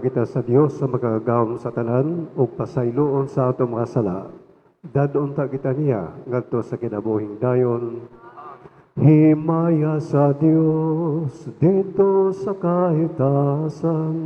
Kita sa Dios sa makagagahom sa tanan ug pasayloon sa atong mga sala. Dad-on ta kita niya ngadto sa kinabuhing dayon. Himaya sa Dios didto sa kahitasan.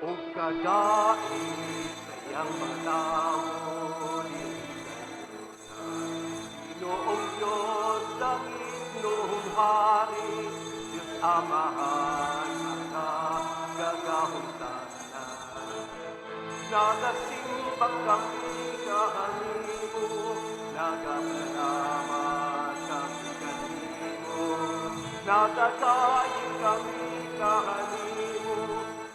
Ug kadait sa iyang mga tawo diri sa kalibutan. Ginoong Diyos, langitnong Hari, Diyos Amahan, makagagahom tanan. Nagasimba kami kanimo, nagapasalamat kami kanimo, nagadayeg kami kanimo,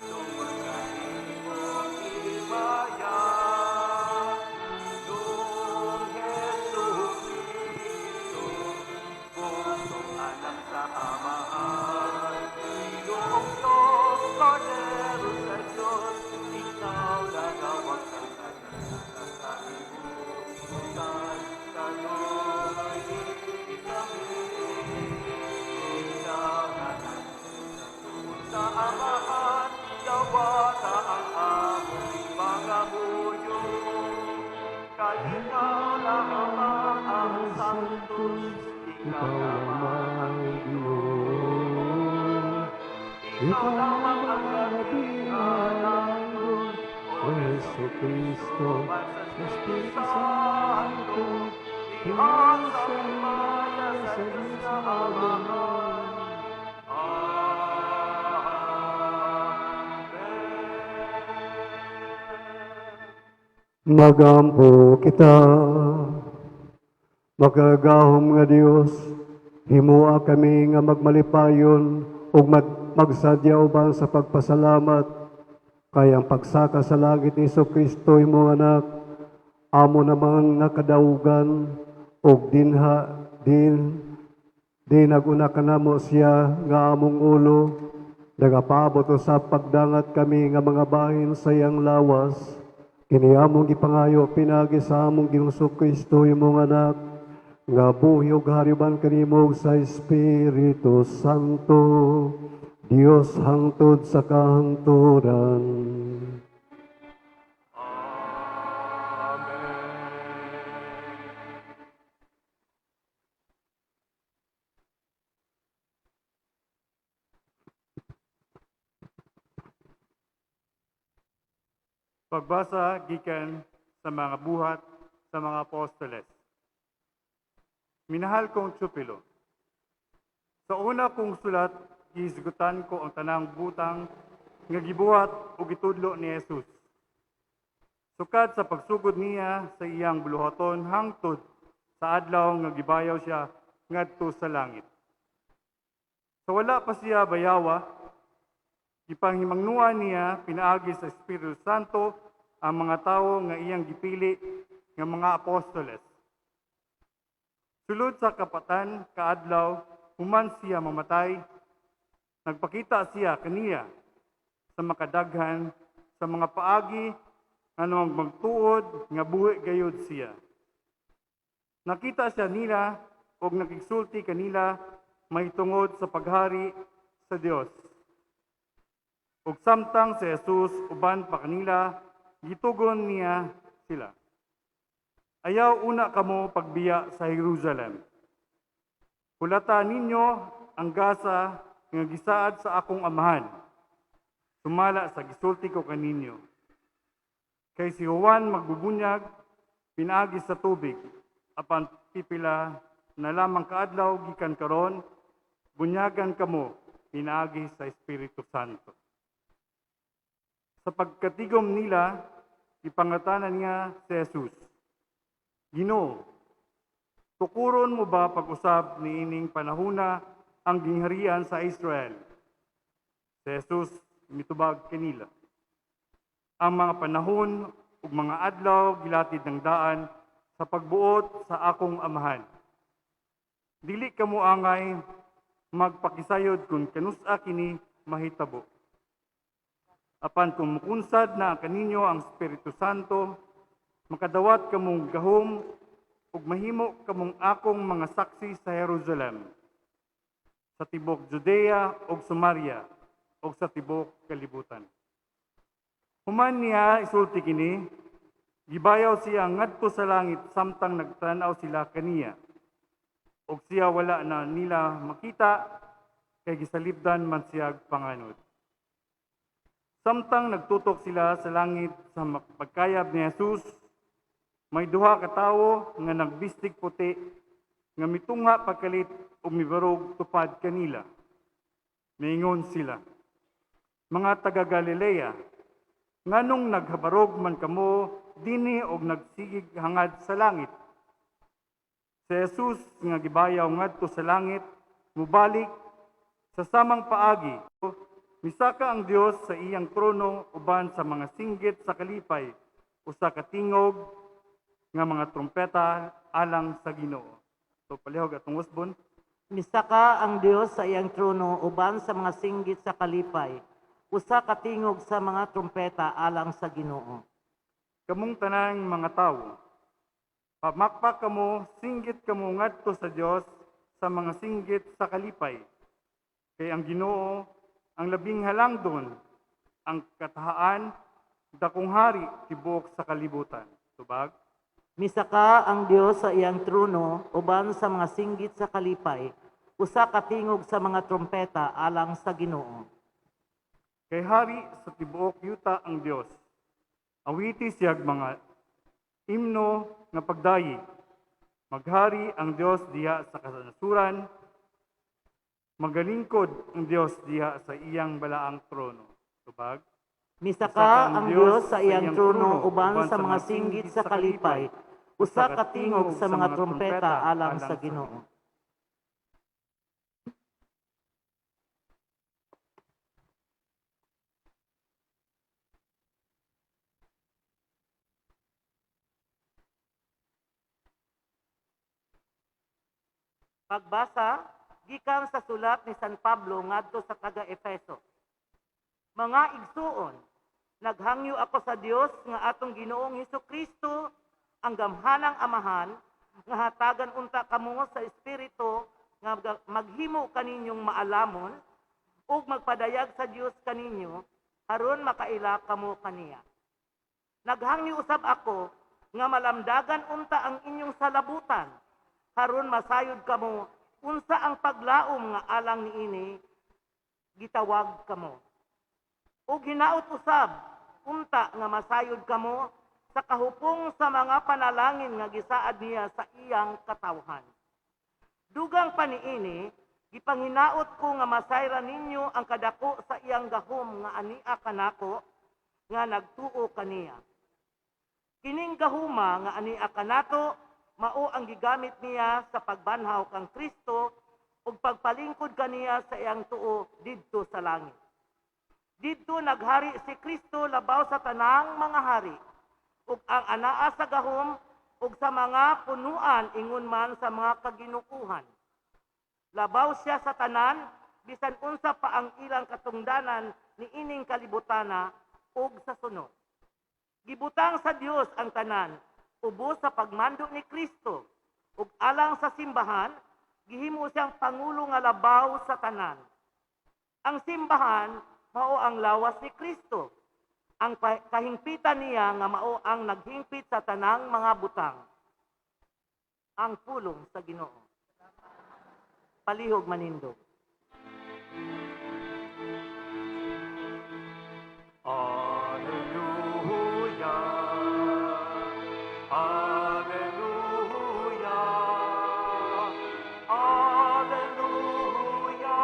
tungod sa imong himaya. Ginoong Hesus Kristo, bugtong Anak sa Amahan, Ginoong Diyos, Kordero sa Diyos, ikaw nagawag sa tanan sa kalibutan, kaluoyi kami. Ikaw nagatuo sa Amahan, dawata ang among pangamuyo. Kay ikaw lamang ang Santos, ikaw lamang ang Ginoo. Ikaw lamang ang labing-halangdon, O Jesu Kristo, uban sa Espiritu Espiritu Santo, Santo, diha sa himaya sa Diyos nga Amahan. Amen. Magampo kita. Makagagahom nga Dios, himoa kami nga magmalipayon ug magsadya uban sa pagpasalamat kay ang pagsaka sa langit ni Kristo imong anak amo namang nakadaugan ug dinha din din naguna kanamo siya nga among ulo, nagapaabot sa pagdangat kami nga mga bahin sa iyang lawas. Kini among gipangayo pinaagi sa among Ginoong Kristo, imong anak, nga buhi ug hari uban kanimo sa Espiritu Santo, Dios hangtod sa kahangturan. Amen. Pagbasa gikan sa mga Buhat sa mga Apostoles. Minahal kong Teofilo, sa una kong sulat, gihisgutan ko ang tanang butang nga gibuhat o gitudlo ni Jesus, sukad sa pagsugod niya sa iyang buluhaton hangtod sa adlaw nga gibayaw siya ngadto sa langit. Sa wala pa siya bayawa, gipanghimangnuan niya pinaagi sa Espiritu Santo ang mga tawo nga iyang gipili nga mga apostoles. Sulod sa 4 ka adlaw, human siya mamatay, nagpakita siya kaniya sa makadaghan sa mga paagi nga magtuod nga buhi gayud siya. Nakita siya nila og nakigsulti kanila mahitungod sa paghari sa Dios. Ug samtang si Jesus uban pa kanila, gitugon niya sila. Ayaw una kamo pagbiya sa Jerusalem. Hulata ninyo ang gasa nga gisaad sa akong amahan. Sumala sa gisulti ko kaninyo. Kay si Juan magbubunyag, pinaagi sa tubig, apan pipila na lamang kaadlaw gikan karon, bunyagan kamo pinaagi sa Espiritu Santo. Sa pagkatigom nila, ipangatanan niya si Jesus. Ginoo, tukuron mo ba pag-usab niining panahuna ang gingharian sa Israel? Si Jesus mitubag kanila. Ang mga panahon ug mga adlaw gilatid ng daan sa pagbuot sa akong amahan. Dili kamo angay magpakisayod kung kanus-a kini mahitabo. Apan kung mukunsad na kaninyo ang Espiritu Santo, makadawat kamong gahom ug mahimo kamong akong mga saksi sa Jerusalem, sa tibok Judea ug Samaria, ug sa tibuok kalibutan. Human niya isulti kini, gibayaw siya ngadto sa langit samtang nagtan-aw sila kaniya. Ug siya wala na nila makita kay gisalipdan man siya panganod. Samtang nagtutok sila sa langit sa pagkayab ni Jesus, may duha ka tawo nga nagbistig puti nga mitungha pagkalit ug mibarog tupad kanila. Miingon sila, "Mga taga Galilea, nganong naghabarog man kamo dinhi og nagsigig hangad sa langit? Si Jesus nga gibayaw ngadto sa langit, mubalik sa samang paagi. Misaka ang Dios sa iyang trono uban sa mga singgit sa kalipay, usa ka tingog nga mga trumpeta alang sa Ginoo." So palihog atong usbon. Misaka ang Dios sa iyang trono uban sa mga singgit sa kalipay, usa ka tingog sa mga trumpeta alang sa Ginoo. Kamong tanang mga tawo, pamakpak kamo, singgit kamo ngadto sa Dios sa mga singgit sa kalipay. Kay ang Ginoo ang labing halangdon, ang katahaan, dakong hari tibuok sa kalibutan. Tubag. Misaka ang Dios sa iyang trono uban sa mga singgit sa kalipay, usa ka tingog sa mga trumpeta alang sa Ginoo. Kay hari sa tibuok yuta ang Dios. Awiti siyag mga imno nga pagdayeg. Maghari ang Dios diha sa kanasuran. Magalingkod ang Dios diha sa iyang balaang trono. Tubag. Misaka ang Dios sa iyang trono uban sa mga singgit sa kalipay, usa ka tingog sa mga trumpeta alang sa Ginoo. Pagbasa gikan sa sulat ni San Pablo ngadto sa taga-Efeso. Mga igsuon, naghangyo ako sa Dios nga atong Ginoong Hesukristo, ang gamhanang Amahan, nga hatagan unta kamo sa Espiritu nga maghimo kaninyong maalamon ug magpadayag sa Dios kaninyo aron makaila kamo kaniya. Naghangyo usab ako nga malamdagan unta ang inyong salabutan aron masayod kamo unsa ang paglaom nga alang niini gitawag kamo. Ug hinaut usab unta nga masayod kamo sa kahupong sa mga panalangin nga gisaad niya sa iyang katawhan. Dugang pa niini, gipanghinaot ko nga masayran ninyo ang kadako sa iyang gahom nga ania kanako nga nagtuo kaniya. Kining gahuma nga ania kanato mao ang gigamit niya sa pagbanhaw kang Kristo ug pagpalingkod kaniya sa iyang tuo didto sa langit. Didto naghari si Kristo labaw sa tanang mga hari ug ang anaa sa gahom ug sa mga punuan ingon man sa mga kaginuohan. Labaw siya sa tanan bisan unsa pa ang ilang katungdanan niining kalibutana ug sa suno. Gibutang sa Dios ang tanan ubos sa pagmando ni Kristo ug alang sa simbahan gihimo siyang pangulo nga labaw sa tanan. Ang simbahan mao ang lawas ni Kristo. Ang kahingpitan niya nga mao ang naghingpit sa tanang mga butang. Ang pulong sa Ginoo. Palihog manindog. Alleluia, Alleluia, Alleluia,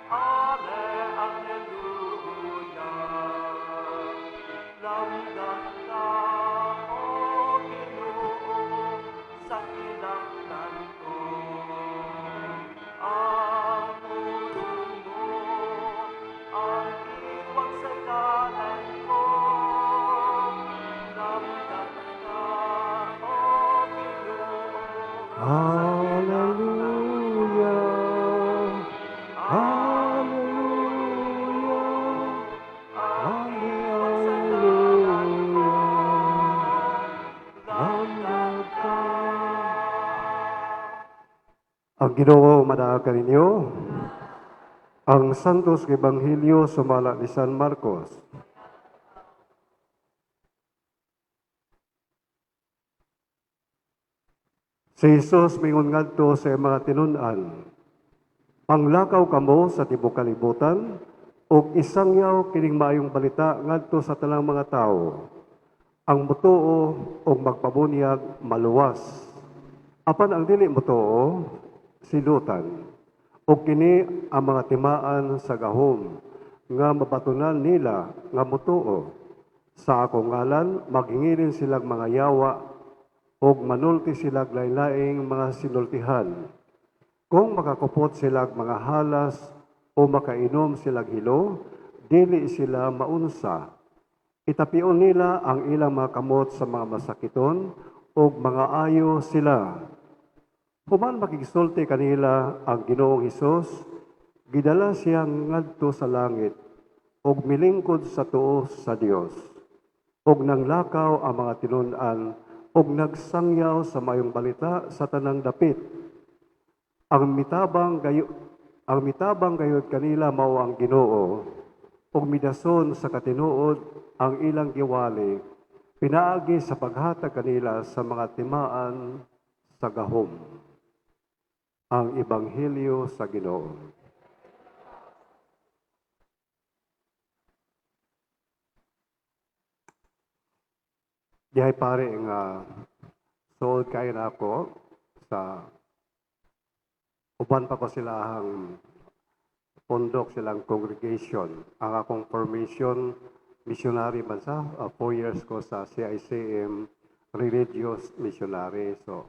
Ale, Alleluia. Lamdan ka, O Ginoo, sa kilanglan ko. Ang pulong mo, ang iwang sa dalan ko. Lamdan ka, O Ginoo, Alleluia. Alleluia. Alleluia. Lamdan ka. Ang Ginoo madaag kaninyo. Ang Santos Ebanghelyo sumala ni San Marcos. Si Jesus mingon ngadto sa iyang mga tinun-an, "Panglakaw kamo sa tibuok kalibutan ug isangyaw kining maayong balita ngadto sa tanang mga tawo. Ang mutuo ug magpabunyag maluwas. Apan ang dili mutuo silutan. Ug kini ang mga timaan sa gahom nga mabatunan nila nga mutuo. Sa akong ngalan maghingilin silag mga yawa ug manulti silag lain-laing mga sinultihan. Kung makakupot silag mga halas o makainom silag hilo, dili sila maunsa. Itapion nila ang ilang mga kamot sa mga masakiton ug mga ayo sila." Human makigsulti kanila ang Ginoong Hesus, gidala siya ngadto sa langit ug milingkod sa tuo sa Dios. Ug nanglakaw ang mga tinun-an ug nagsangyaw sa maayong balita sa tanang dapit. Ang mitabang gayud kanila mao ang Ginoo ug midason sa katinuod ang ilang giwali pinaagi sa paghatag kanila sa mga timaan sa gahom. Ang Ebanghelyo sa Ginoo. Dihay pare nga suod kaayo na ako sa uban pa ko silahang pundok, silang congregation. Ang akong formation, missionary man sa 4 years ko sa CICM, religious missionary. So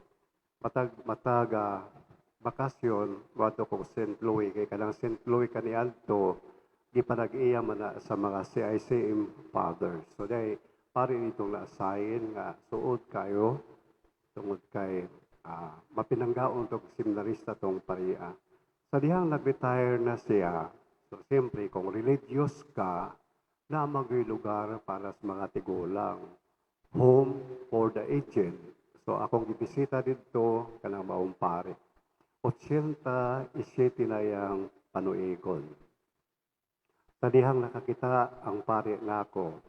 matag matag bakasyon wadto ko St. Louis kay kanang St. Louis kaniadto gipanag-iya man na sa mga CICM fathers. So dahil pare nitong na-assign nga suod kayo tungod kay mapinanggaon tong seminarista tong paria. Sa dihang nag-retire na siya, so siyempre kung religious ka, naa man lugar para sa mga tigulang. Home for the aged. So akong gibisita didto kanang maong pare. 87 na yang panuigon. Sa dihang nakakita ang pare nako,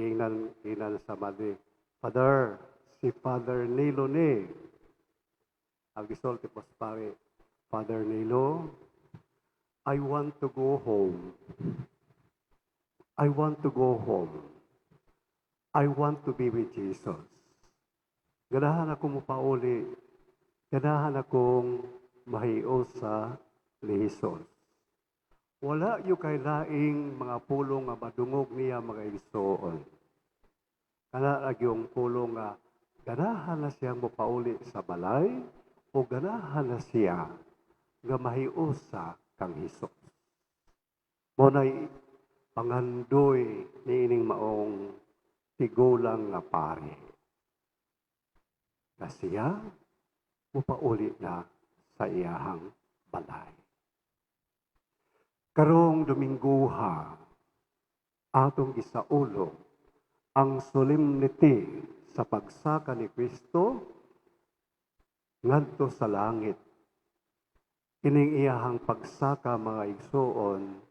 giingnan giingnan sa madre, "Father, si Father Nilo ni." Ang gisulti po sa pare, "Father Nilo, I want to go home. I want to go home. I want to be with Jesus. Ganahan ako mopauli. Ganahan akong mahiusa ni Jesus." Wala gyud kay laing mga pulong nga madungog niya, mga igsoon. Kana ra yung pulong nga ganahan na siyang mopauli sa balay o ganahan na siya nga mahiusa kang Hesus. Mao na'y pangandoy niining maong tigulang nga pare. Na siya mupauli na sa iyahang balay. Karong Domingguha, atong gisaulog ang solemnity sa pagsaka ni Kristo ngadto sa langit. Kining iyahang pagsaka, mga igsoon,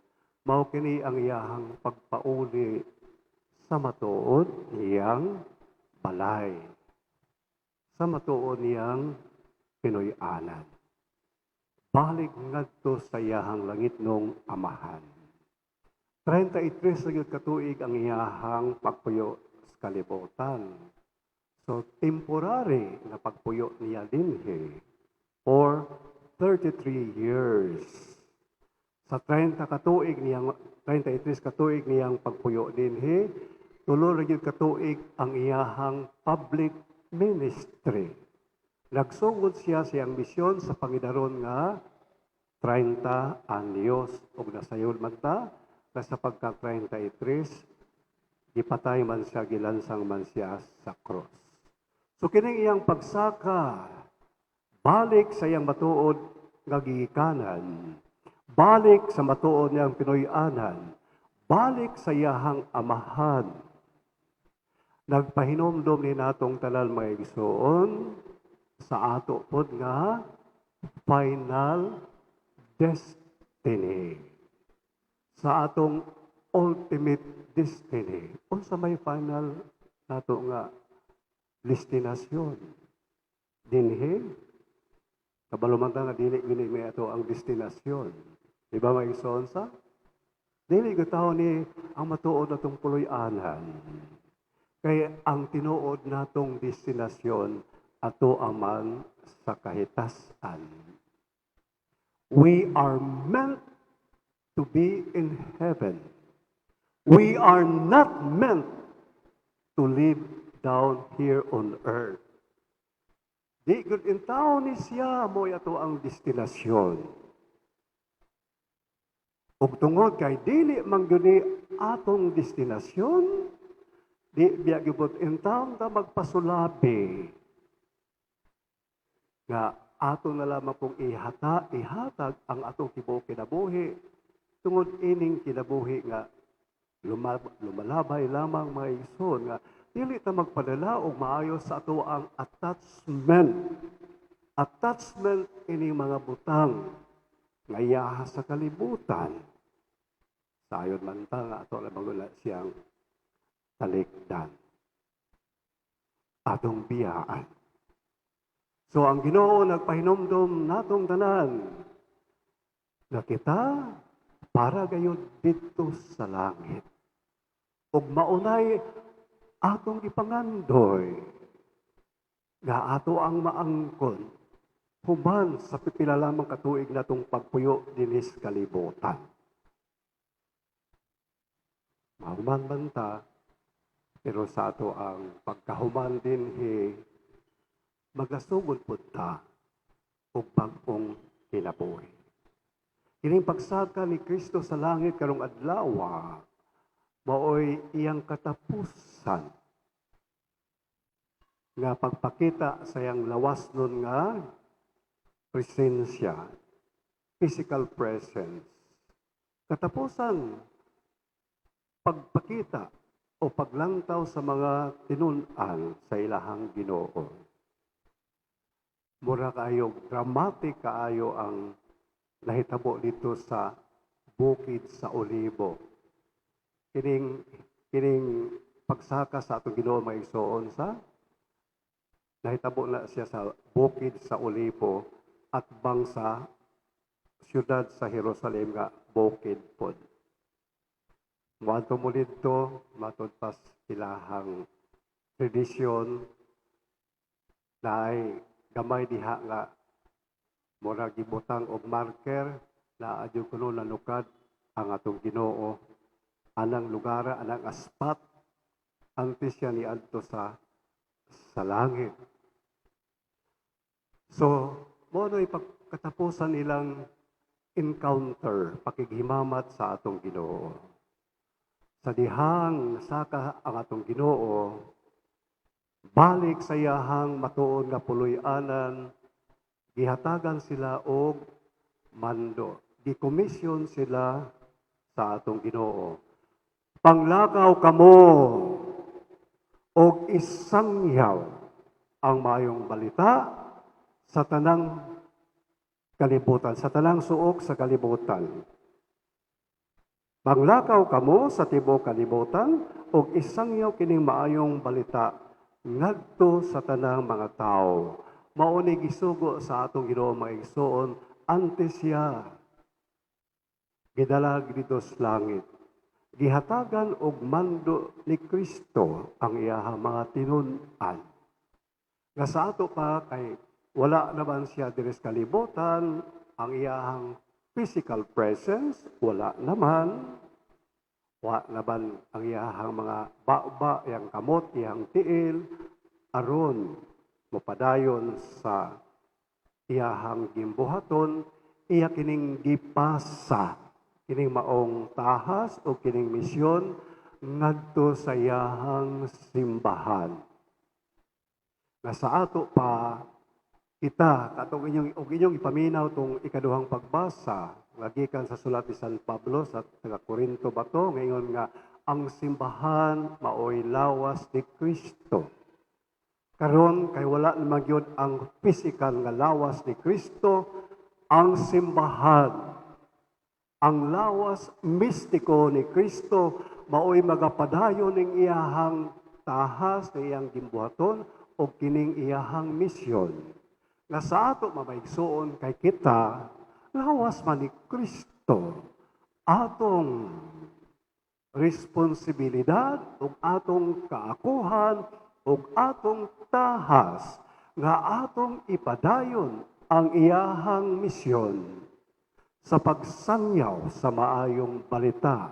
mao kini ang iyahang pagpauli sa matuod niyang balay. Sa matuod niyang Pinoy-anan. Balik ngadto sa iyahang langitnong amahan. 33 na gyud katuig ang iyahang pagpuyo sa kalibutan. So temporary nga pagpuyo niya dinhi for 33 years. Sa 30 katuig niyang 33 katuig niyang pagpuyo dinhi, 3 ra gyud katuig ang iyahang public ministry. Nagsugod siya siyang misyon sa pangidaron nga 30 anyos ug nasayod man ta na sa pagka 33 gipatay man siya, gilansang man siya sa cross. So kining iyang pagsaka balik sa iyang matuod nga gigikanan, balik sa matuod niyang Pinoy-anan, balik sa iyahang amahan. Nagpahinomdom ni natong tanan, mga igsoon, sa ato pod nga final destination. destiny. Sa atong ultimate destiny. Unsa may final nato nga destinasyon? Dinhi? Kabalo man ta nga dili gini may ato ang destinasyon. Di ba, mga igsoon sa? Dili gyud ni ang matuod natong puloy-anan. Kay ang tinuod natong destinasyon ato aman sa kahitasan. We are meant to be in heaven. We are not meant to live down here on earth. Di gud intawon ni siya mo ato ang destinasyon. Ug tungod kay dili man gyud ni atong destinasyon, di biya gyud intawon ta magpasulabi nga ato na lamang pong ihatag ang atong tibuok kinabuhi tungod ining kinabuhi nga lumalabay lamang, mga igsoon, nga dili ta magpadala og maayo sa ato ang attachment attachment ining mga butang nga iyaha sa kalibutan. Sayon man ta nga ato lamang wala siyang talikdan, atong biyaan. So ang Ginoo nagpahinomdom natong tanan nga kita para gayud didto sa langit. Ug maunay atong gipangandoy nga ato ang maangkon human sa pipila lamang katuig natong pagpuyo dinhi sa kalibutan. Mahuman man ta, pero sa ato ang pagkahuman dinhi, magasugod pud ta og bag-ong kinabuhi. Kining pagsaka ni Kristo sa langit karong adlaw maoy iyang katapusan nga pagpakita sa iyang lawas nun nga presensya, physical presence. Katapusan, pagpakita o paglantaw sa mga tinun-an sa ilahang Ginoo. Mura kaayo, dramatic kaayo ang nahitabo dito sa Bukid sa Olibo. Kining pagsaka sa atong Ginoo, mga igsoon sa, nahitabo na siya sa Bukid sa Olibo at bang sa siyudad sa Jerusalem nga bukid pod. Moadto mo didto matud pas ilahang tradisyon, naay gamay diha nga mura gibutang og marker na adyo kuno nanukad ang atong Ginoo anang lugar, anang spot, antes siya niadto sa langit. So, mo no ipagkatapusan nilang encounter, pakighimamat sa atong Ginoo. Sa dihang saka ang atong Ginoo, balik sa iyahang matuod nga puloy-anan, gihatagan sila og mando. Gikomisyon sila sa atong Ginoo. "Panglakaw kamo og isangyaw ang maayong balita sa tanang kalibutan, sa tanang suok sa kalibutan. Panglakaw kamo sa tibuok kalibutan ug isangyaw kining maayong balita ngadto sa tanang mga tawo." Mao ni gisugo sa atong Ginoo, mga igsoon, antes siya gidala didto sa langit. Gihatagan og mando ni Kristo ang iyahang mga tinun-an. Nga sa ato pa kay wala naman siya diri sa kalibutan, ang iyahang physical presence wala naman. Wa naman ang iyahang mga baba, iyang kamot, iyang tiil, aron mopadayon sa iyahang gimbuhaton, iya kining gipasa kining maong tahas o kining misyon ngadto sa iyahang simbahan. Nga sa ato pa kita katong inyong og inyong ipaminaw tong ikaduhang pagbasa nga gikan sa sulat ni San Pablo sa taga Corinto ba to, ngayon nga ang simbahan maoy lawas ni Kristo. Karon kay wala naman gyud ang physical nga lawas ni Kristo, ang simbahan Ang lawas mistiko ni Kristo maoy magapadayon ning iyahang tahas na iyang gimbuhaton o kining iyahang misyon. Nga sa ato, mga igsuon, kay kita lawas man ni Kristo, atong responsibilidad ug atong kaakuhan ug atong tahas nga atong ipadayon ang iyahang misyon sa pagsangyaw sa maayong balita.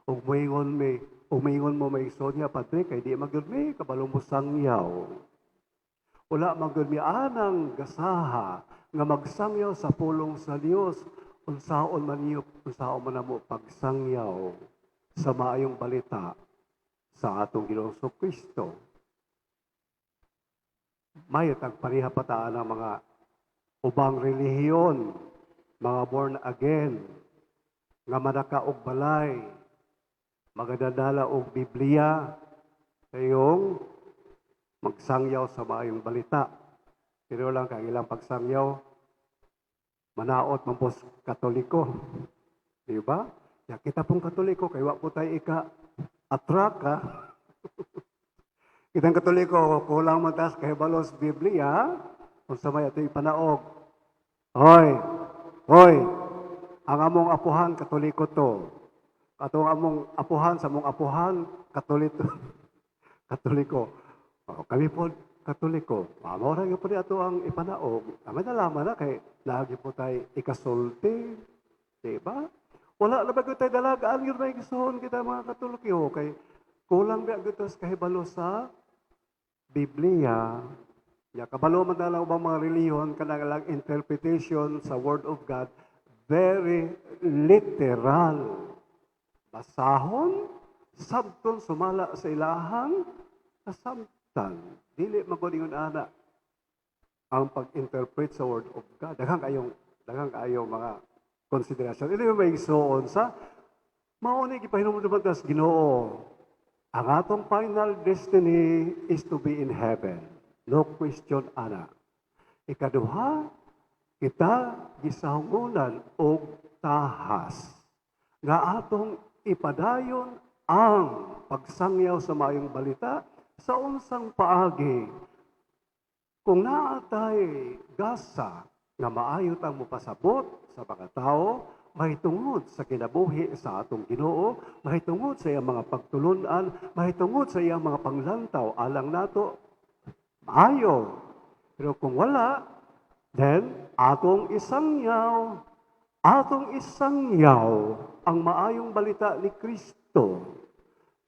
Ug moingon mi, umingon mo, may igsoon, nga, "Padre, kay di magyud mi kabalo mo sangyaw. Wala magyud mi anang gasaha nga magsangyaw sa pulong sa Dios. Unsaon man niyo, unsaon man namo pagsangyaw sa maayong balita sa atong Ginoong Kristo?" May tagpareha pa ta ang mga ubang relihiyon, mga born again, nga madaka og balay, magadadala og Biblia, kayong magsangyaw sa maayong balita. Pero lang kang ilang pagsangyaw, manaot man po Katoliko. Di ba? Ya, kita pong Katoliko, kay wa po tayo ika atraka. Kitang Katoliko, kulang man tas kahibalo sa Biblia, unsa may ato ipanaog. "Hoy, hoy, ang among apuhan Katoliko to. Katong among apuhan sa among apuhan, Katoliko." Katoliko. Oh, kami po Katoliko. Mao ra gyud po ni ato ang ipanaog. Amay nalaman na kay lagi po tayo ikasulti. Di ba? Wala na ba gyud tayo dalagaan yun, may igsoon, kita mga Katoliko kay kulang ba gyud tas kahibalo sa Biblia. Ya, kabalo man na lang ubang mga relihiyon kanang lang interpretation sa Word of God, very literal. Basahon, sabton sumala sa ilahang kasabtan. Dili magod ingon ana ang pag-interpret sa Word of God. Daghang kayong mga konsiderasyon. Ini may igsoon sa mao ni gipahinumduman tas Ginoo. Ang atong final destiny is to be in heaven. No question ana. Ikaduha, kita gisahungunan og tahas nga atong ipadayon ang pagsangyaw sa maayong balita sa unsang paagi. Kung naatay gasa nga maayo tang mopasabot sa mga tao mahitungod sa kinabuhi sa atong Ginoo, mahitungod sa iyang mga pagtulunan, mahitungod sa iyang mga panglantaw alang nato, maayo. Pero kung wala, then atong isangyaw ang maayong balita ni Kristo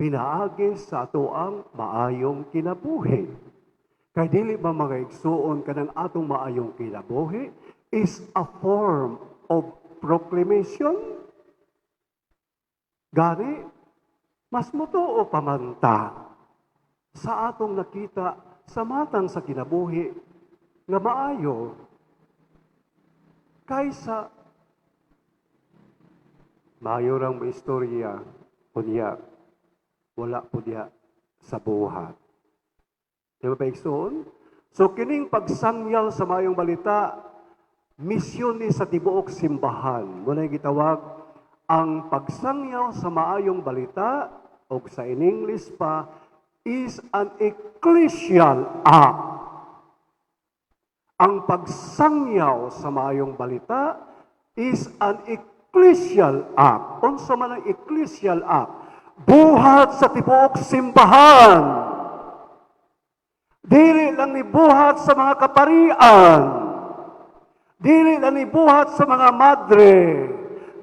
pinaagi sa ato ang maayong kinabuhi. Kay dili ba, mga igsuon, kanang atong maayong kinabuhi is a form of proclamation? Gani, mas mutuo pa man ta sa atong nakita sa matang sa kinabuhi nga maayo kaysa maayo rang istorya unya wala po diha sa buhat. Di ba, igsoon? So kining pagsangyaw sa maayong balita, misyon ni sa tibuok simbahan. Muna gitawag ang pagsangyaw sa maayong balita o sa in English pa is an ecclesial act. Ang pagsangyaw sa maayong balita is an ecclesial act. Unsa man ang ecclesial act? Buhat sa tibuok simbahan. Dili lang ni buhat sa mga kaparian. Dili lang ni buhat sa mga madre.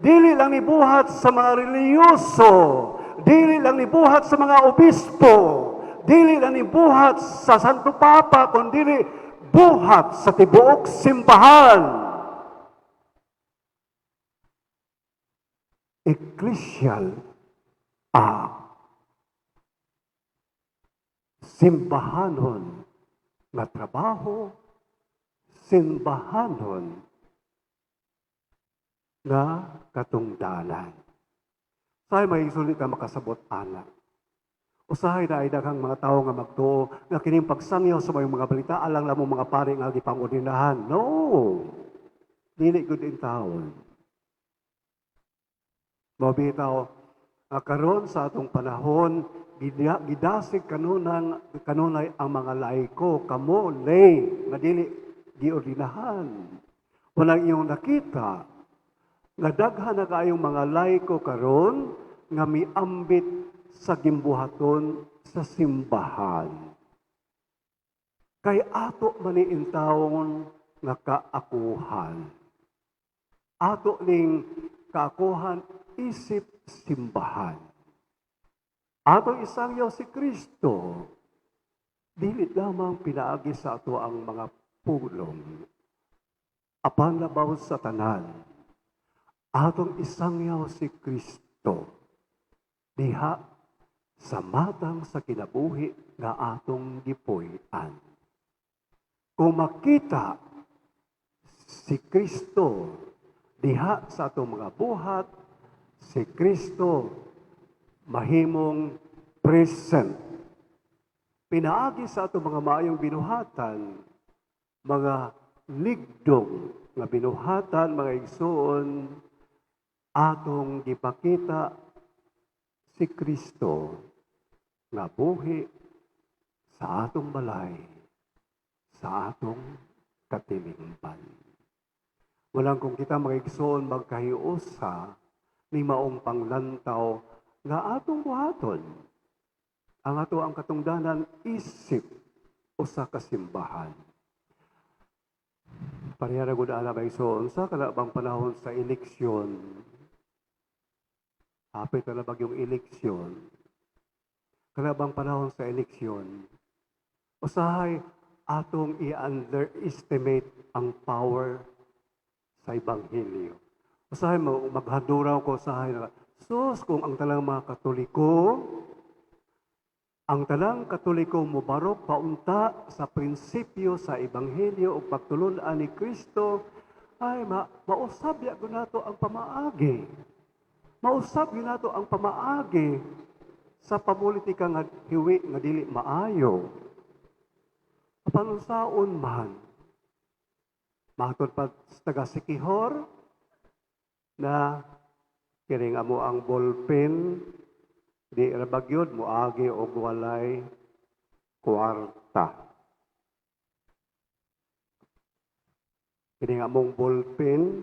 Dili lang ni buhat sa mga relihiyoso. Dili lang ni buhat sa mga obispo. Dili lang ni buhat sa Santo Papa, kundi buhat sa tibuok simbahan. Ecclesial act. Simbahanon nga trabaho, simbahanon nga katungdanan. Usahay may sulit ka makasabot ana. Usahay na ay daghang mga tao nga magtuo nga kining pagsangyaw sa mga balita alang lamang mga pari nga gipangordinahan. No. Dili gud in taon. Mao bitaw karon sa atong panahon, gidasig kanunay ang mga laiko, kamo lay nga dili giordinahan. Walang iyong nakita nga daghan na kaayong mga laiko karon nga miambit sa gimbuhaton sa simbahan. Kay ato man ni intawon nga kaakuhan. Ato ning kaakuhan isip simbahan. Ato isangyaw si Kristo. Dili lamang pinaagi sa ato ang mga pulong. Apan labaw sa tanan, atong isangyaw si Kristo diha sa matang sa kinabuhi nga atong gipuy-an. Kung makita si Kristo diha sa atong mga buhat, si Kristo mahimong present. Pinaagi sa atong mga maayong binuhatan, mga ligdong nga binuhatan, mga igsoon, atong gipakita si Kristo nga buhi sa atong balay, sa atong katilingban. Walang kung kita mga igsoon magkahiusa ni maong panglantaw nga atong buhaton. Ang ato ang katungdanan isip usa ka simbahan. Pareha ra gud ana, mga igsoon, sa kalabang panahon sa eleksyon. Hapit na bag yung eleksyon. Kalabang panahon sa eleksyon, usahay atong i-underestimate ang power sa Ebanghelyo. Usahay mo maghanduraw ko, usahay na sus, kung ang talang mga Katoliko, ang talang Katoliko mobarok paunta sa prinsipyo sa Ebanghelyo ug pagtulun-an ni Kristo, ay mausab ya nato ang pamaagi. Mausab gyud nato ang pamaagi sa pamulitika nga hiwi nga dili maayo. Apan unsaon man, matod pa sa taga Siquijor na kining amo ang ballpen di ra bagyod moagi og walay kwarta. Kining among ballpen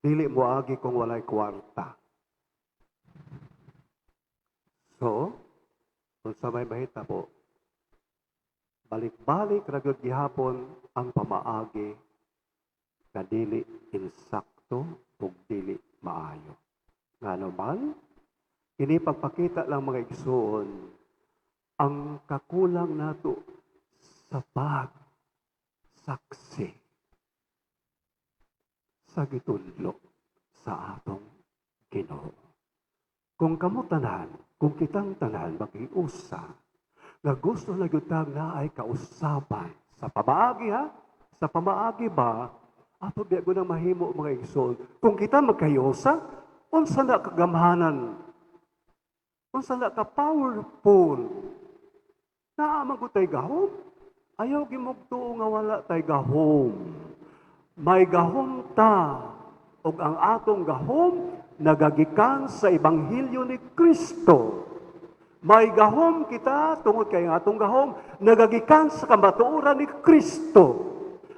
dili moagi kung walay kwarta. So, kung sa may mahitabo, balik-balik ra gyud gihapon ang pamaagi nga dili insakto ug dili maayo. Ngano man, kini pagpakita lang, mga igsoon, ang kakulang nato sa pagsaksi sa gitudlo sa atong Ginoo. Kung kamo tanan, kung kitang tanan makiusa, nga gusto na gyud ta nga ay kausaban sa pamaagi ha, sa pamaagi ba, ato biya gud ang mahimo, mga igsoon. Kung kita magkahiusa, unsa na kagamhanan, unsa na ka powerful, naa man gud tay gahom. Ayaw gimugtuo nga wala tay gahom. May gahom ta, ug ang atong gahom nagagikan sa Ebanghelyo ni Kristo. May gahom kita tungod kay ang atong gahom nagagikan sa kamatuoran ni Kristo.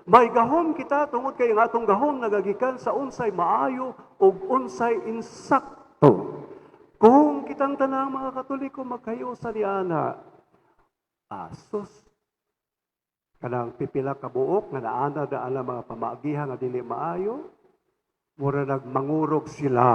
May gahom kita tungod kay ang atong gahom nagagikan sa unsay maayo ug unsay insakto. Kung kitang tanang mga Katoliko magkahiusa niana, asos kanang pipila ka buok nga naana daan ang mga pamaagihan nga dili maayo, mura nagmangurog sila.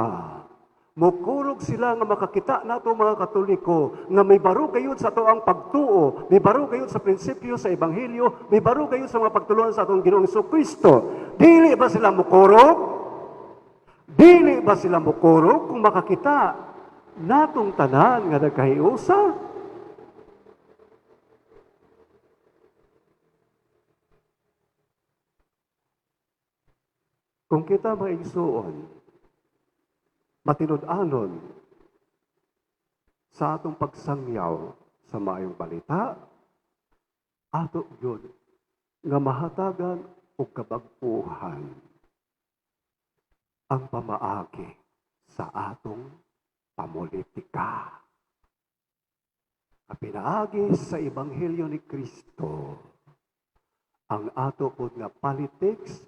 Mukurog sila nga makakita nato mga Katoliko nga may baro gayud sa ato ang pagtuo, may baro gayud sa prinsipyo sa Ebanghelyo, may baro gayud sa mga pagtulunan sa atong Ginoong Kristo. Dili ba sila mukurog? Dili ba sila mukurog kung makakita natong tanan nga nagkahiusa? Kung kita maigsuon, matinud-anon sa atong pagsangyaw sa maayong balita, ato gyud nga mahatagan og kabag-uhan ang pamaagi Sa atong pamulitika. Pinaagi sa Ebanghelyo ni Kristo, ang ato pod nga politics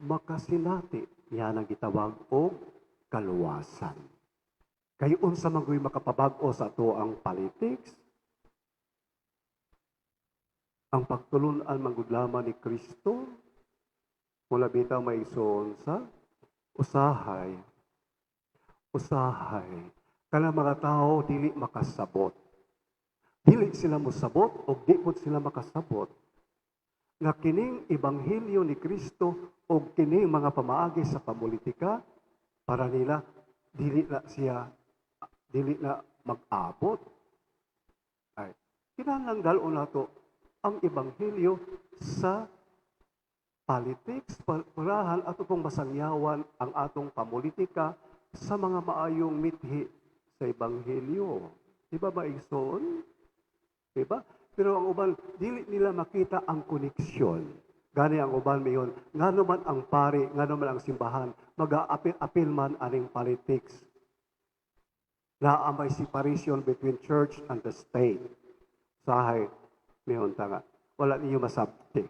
makasinati yan ang gitawag og kaluwasan. Kay unsa man goy makapabag-o sa ato ang politics? Ang pagtulun-an man gud lamang ni Kristo, mula bitaw maigsoon sa usahay. Usahay. Kana mga tao dili makasabot. Dili sila mosabot o di pod sila makasabot nga kining ebanghelyo ni Kristo o kining mga pamaagi sa pamulitika, para nila dili na siya, dili na mag-abot. Ay, kinahanglan dal-on nato ang ebanghelyo sa politics, parahan ato pong masangyawan ang atong pamulitika sa mga maayong mithi sa ebanghelyo. Di ba ba, igsoon? Di ba? Pero ang uban, dili nila makita ang koneksyon. Gani ang uban mayon, ngano man ang pari, ngano man ang simbahan, mag-aapil-apil man aning politics. Na may separation between church and the state. Sahay, mayon ta nga, wala ninyo masabti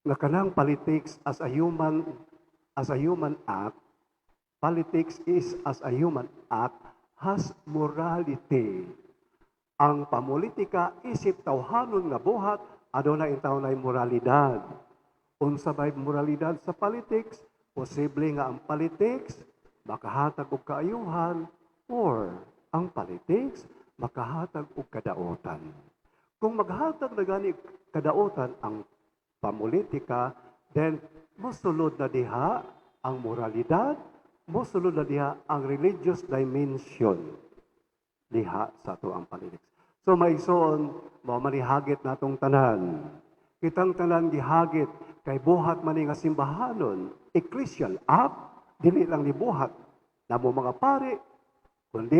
nga kanang politics as a human act, politics is as a human act has morality. Ang pamulitika isip tawhanon nga buhat, aduna intawon ay moralidad. Unsa bay moralidad sa politics? Posible nga ang politics makahatag og kaayuhan or ang politics makahatag og kadautan. Kung maghatag na gani kadautan ang pamulitika, then mosulod na diha ang moralidad, mosulod na diha ang religious dimension diha sa ato ang politics. So maigsoon, mao man ni hagit natong tanan. Kitang tanan gihagit kay buhat man ni nga simbahanon, ecclesial act, dili lang ni buhat namo mga pari, kundi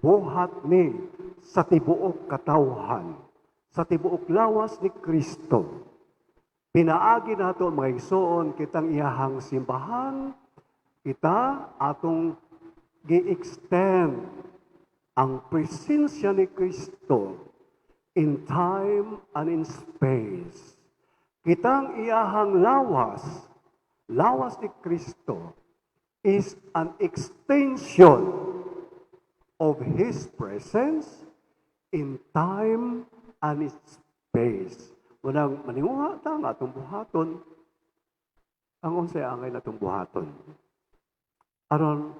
buhat ni sa tibuok katawhan, sa tibuok lawas ni Kristo. Pinaagi nato, mga igsoon, kitang iyahang simbahan, kita atong gi-extend ang presensya ni Kristo in time and in space. Kitang iyahang lawas, lawas ni Kristo, is an extension of His presence in time and in space. Munang maninguha ta nga atong buhaton, ang unsay angay natong buhaton aron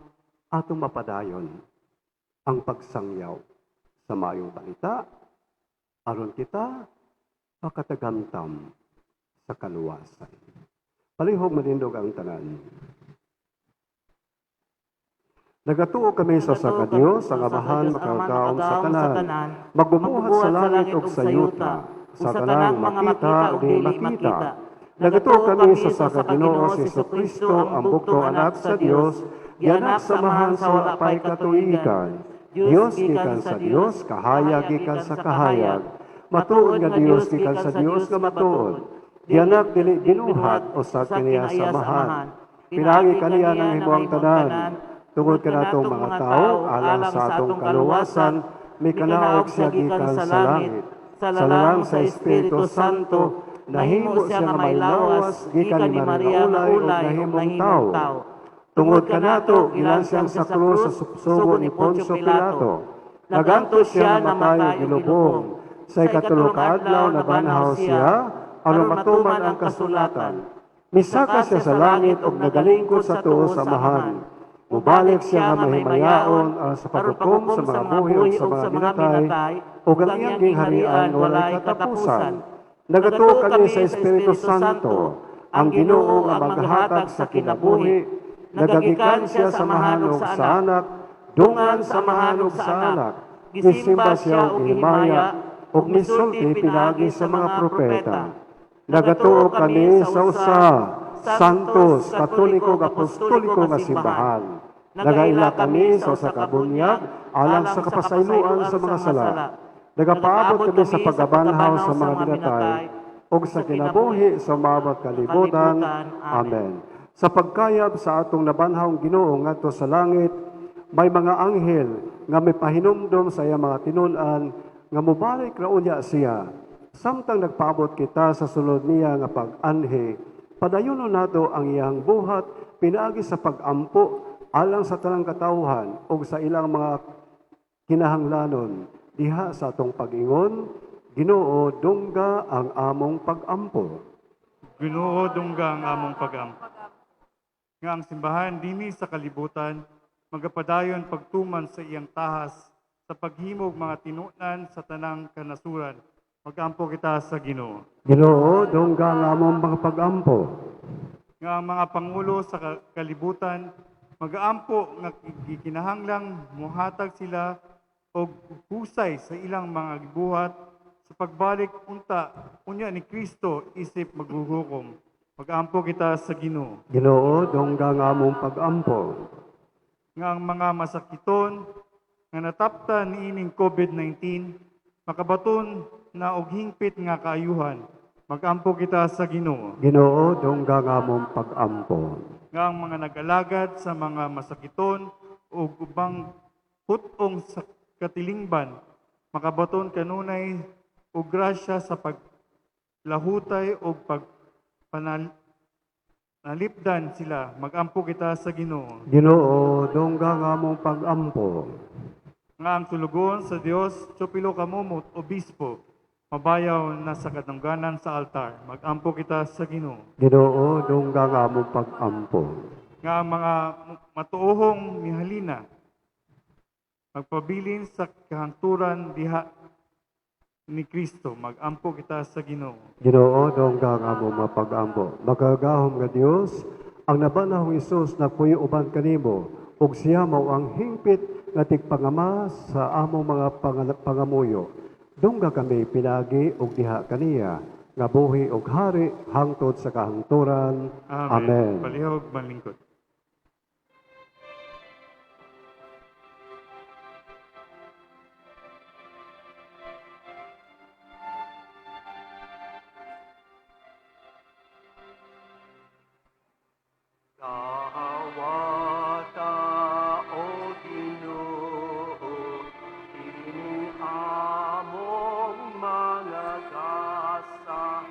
atong mapadayon ang pagsangyaw sa maayong balita, aron kita makatagamtam sa kaluwasan. Palihog manindog ang tanan. Nagatuo kami sa usa ka Dios, ang Amahan makagagahom sa tanan, magbumuhat sa langit ug sa yuta, sa tanang makita ug di makita. Nagatuo kami sa usa ka Ginoo si Kristo, ang bugtong anak sa Dios, gianak sa Amahan sa wala pay katuigan. Dios gikan sa Dios, kahayag gikan sa kahayag. Matuod nga Dios gikan sa Dios nga matuod. Gianak, dili ginuhat, usa kaniya sa Amahan. Pinaagi kaniya nahimo ang tanan. Tungod kanatong mga tao, alang sa atong kaluwasan, mikanaog siya gikan sa langit. Sa lalang sa Espiritu Santo, nahimo siya nga may lawas, gikan ni Maria nga ulay, ug nahimong tao. Tungod kanato, gilansang sa krus sa sugo ni Poncio Pilato. Nagantos siya, namatay ug gilubong. Sa ikatulo ka adlaw nabanhaw siya, aron matuman ang kasulatan. Misaka siya sa langit ug nagalingkod sa tuo sa Amahan. Mubalik siya nga mahimayaon aron sa paghukom sa mga buhi ug sa mga minatay, ug ang iyang gingharian walay katapusan. Nagatuo kami sa Espiritu Santo, ang Ginoo nga maghatag sa kinabuhi, nagagikan siya sa Amahan ug sa Anak, dungan sa Amahan ug sa Anak, gisimba siya ug gihimaya, ug misulti pinaagi sa mga propeta. Nagatuo kami sa usa, Santos, Katoliko, ug Apostoliko nga simbahan. Nagaila kami sa usa ka bunyag alang sa kapasayloan sa mga sala. Nagapaabot kami sa pagkabanhaw sa mga minatay ug sa kinabuhi sa maabot kalibutan. Amen. Sa pagkayab sa atong nabanhawng Ginoo ngadto sa langit, may mga anghel nga may pahinumdom sa iyang mga tinun-an nga mobalik ra unya siya. Samtang nagpaabot kita sa sunod niya nga pag-anhi, padayonon nato ang iyang buhat pinaagi sa pag-ampo alang sa tanang katawhan ug sa ilang mga kinahanglanon diha sa atong pag-ingon, Ginoo, dungga ang among pag-ampo. Ginoo, dungga ang among pag-ampo. Nga ang simbahan dinhi sa kalibutan magapadayon pagtuman sa iyang tahas sa paghimog mga tinunan sa tanang kanasuran. Magampo kita sa Ginoo. Ginoo, dungga ang among mga pag-ampo. Nga ang mga pangulo sa kalibutan magaampo nga gikinahanglang mohatag sila og husay sa ilang mga gibuhat sa pagbalik unta unya ni Kristo isip maghuhukom. Magampo kita sa Ginoo. Ginoo, dungga ang among pag-ampo. Nga ang mga masakiton nga natapta niining COVID-19 makabaton na og hingpit nga kaayuhan. Magampo kita sa Ginoo. Ginoo, dungga ang among pag-ampo. Nga ang mga nag-alagad sa mga masakiton ug ubang hut-ong sa katilingban makabaton kanunay og grasya sa paglahutay ug pagpanalipdan sila. Magampo kita sa Ginoo. Ginoo, dungga ang among pag-ampo. Nga ang tulugon sa Dios, Chopilo Kamumot, Obispo, mabayaw na sa kadungganan sa altar. Magampo kita sa Ginoo. Ginoo, dungga ang among pag-ampo. Nga ang mga matuohong mihalina, magpabilin sa kahangturan diha ni Kristo. Magampo kita sa Ginoo. Ginoo, dungga ang among mga pag-ampo. Makagagahom nga Dios, ang nabanahong Hesus nagpuyo uban kanimo ug siya mao ang hingpit nga tigpangama sa among mga pangamuyo. Dungga kami pinagi og diha kaniya nga buhi og hari hangtod sa kahangturan. Amen. Amen. Palihog manlingkod. Dawata, O Ginoo, kining among mga gasa,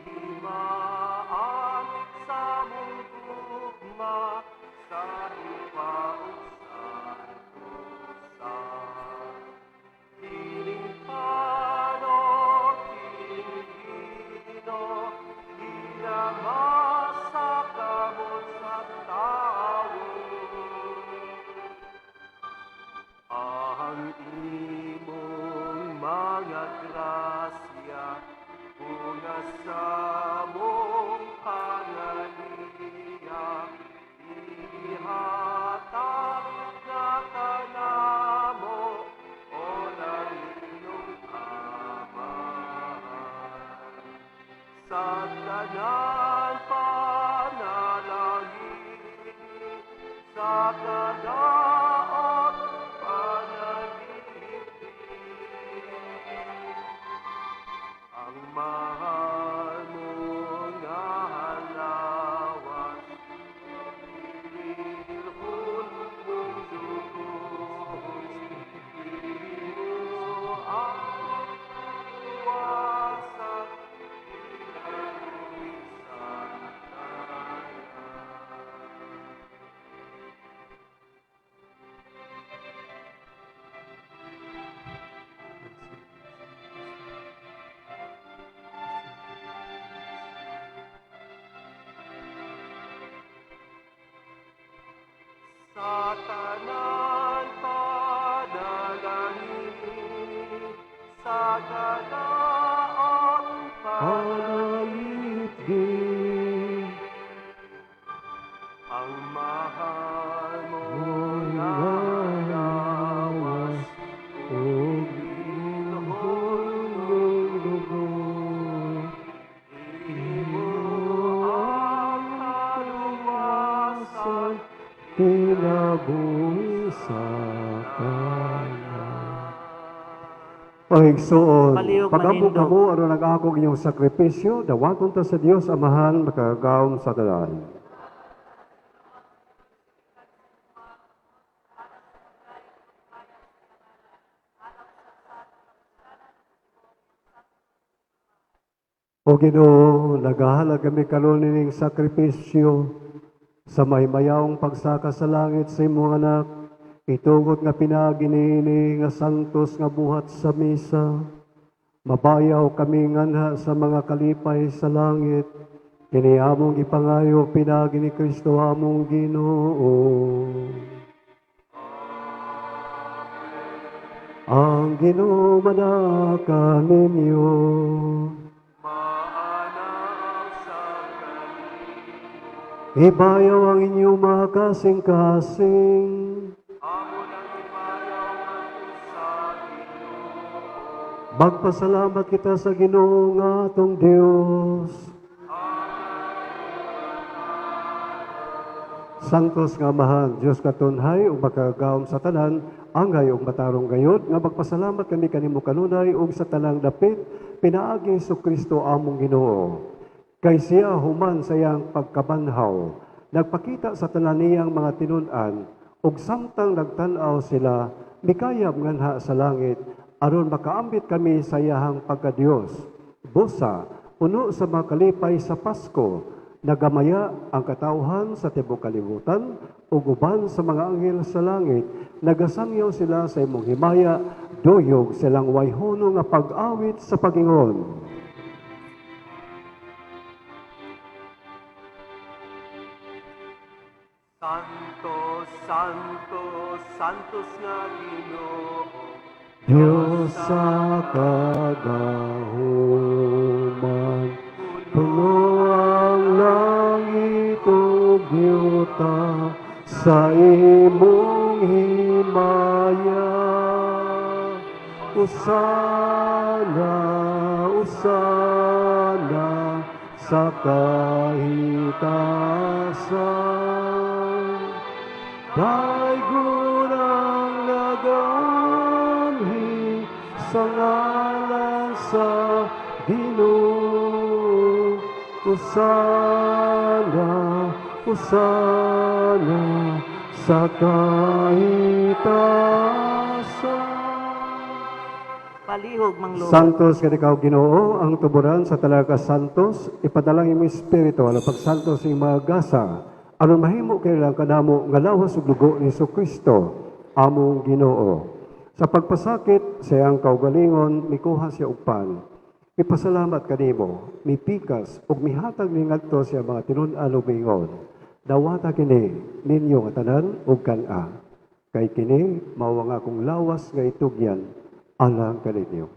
himaan sa mong gugma, sa ipaugsan usan. Kining pano, kining hino, ginamasa kamot sa tawo. Ang imong mga grasya, bunga sa mong pangaliya, ihatag na kanamo, o langitnong Amahan. Sa tanan panalangin, sa kadaot panalipin. Ang mahal mo nga halawas, bilhon mong dugo, imo ang iwasan, sa tanan. Sa tanan panalangin, sa kadaot panalipin. Ang mahal mo nga lawas, ug bilhon mong dugo, imo ang kaluwasan, kinabuhi sa kanya. Pahigsuon, Palihog pagampo manindog. kamo aron ang akong inyong sakripisyo, dawaton ta sa Dios Amahan makagagahom sa tanan. O Ginoo, nagahalad kami karon nining sakripisyo sa mahimayaong pagsaka sa langit sa imong anak, itugot nga pinaagi niini nga santos nga buhat sa misa. Mabayaw kami nganha sa mga kalipay sa langit. Kini among gipangayo pinaagi ni Kristo among Ginoo. Ang Ginoo manaa kaninyo. Maana sa kanimo. Ibayaw ang inyong mga kasing-kasing. Amo nang ibayaw ngadto sa Ginoo. Magpasalamat kita sa Ginoo nga atong Dios. Santos nga Amahan, Dios katunhay ug makagagahom sa tanan, angay ug matarong gayod nga magpasalamat kami kanimo kanunay ug sa tanang dapit pinaagi Hesus Kristo among Ginoo. Kay siya human sa iyang pagkabanhaw, nagpakita sa tanan niyang mga tinun-an ug samtang nagtan-aw sila, mikayab nganha sa langit aron makaambit kami sa iyahang pagkadiyos. Busa, puno sa mga kalipay sa Pasko, nagamaya ang katawhan sa tibuok kalibutan ug uban sa mga anghel sa langit, nagasangyaw sila sa imong himaya, duyog silang wayhono nga pag-awit sa pagingon. Santo, Santo, Santos nga Ginoo. Diyos sa kagahuman, puno ang langit ug yuta sa imong himaya. Hosana, Hosana sa kahitasan. Daygon ang nagaanhi sa ngalan sa Ginoo. Hosana, Hosana sa kahitasan. Palihog mangluhod. Santos nga ikaw Ginoo, ang tuburan sa talaga santos, ipadala ang imong espiritu alang pagsantos sa imong mga gasa, aron mahimo kini kanamo nga lawas ug dugo ni Kristo, among Ginoo. Sa pagpasakit sa iyang kaugalingon, mikuha siya og pan. Ipasalamat kanimo, mipikas ug mihatag ni ngadto sa iyang mga tinun-an ug miingon. Dawata kini ninyo nga tanan ug kan-a. Kay kini mao ang akong lawas nga itugyan alang kaninyo.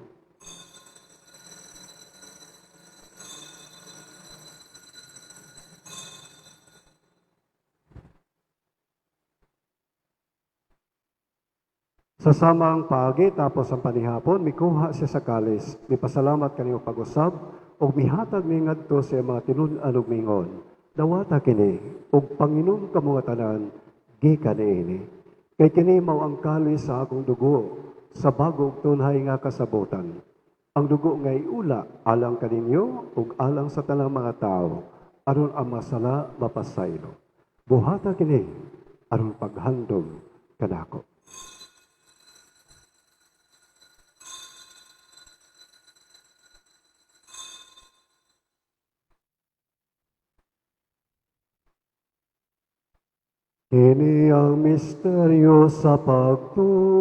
Sa samang paagi tapos ang panihapon, mikuha siya sa kalis, mipasalamat kanimo pag-usab, ug mihatag ni ngadto sa iyang mga tinun-an ug miingon. Dawata kini ug panginom kamo nga tanan gikan niini. Kay kini mao ang kalis sa akong dugo sa bago ug tunhay nga kasabotan. Ang dugo nga iula alang kaninyo ug alang sa tanang mga tawo aron ang masala mapasaylo. Buhata kini aron paghandom kanako. Kini ang misteryo sa pagtuo.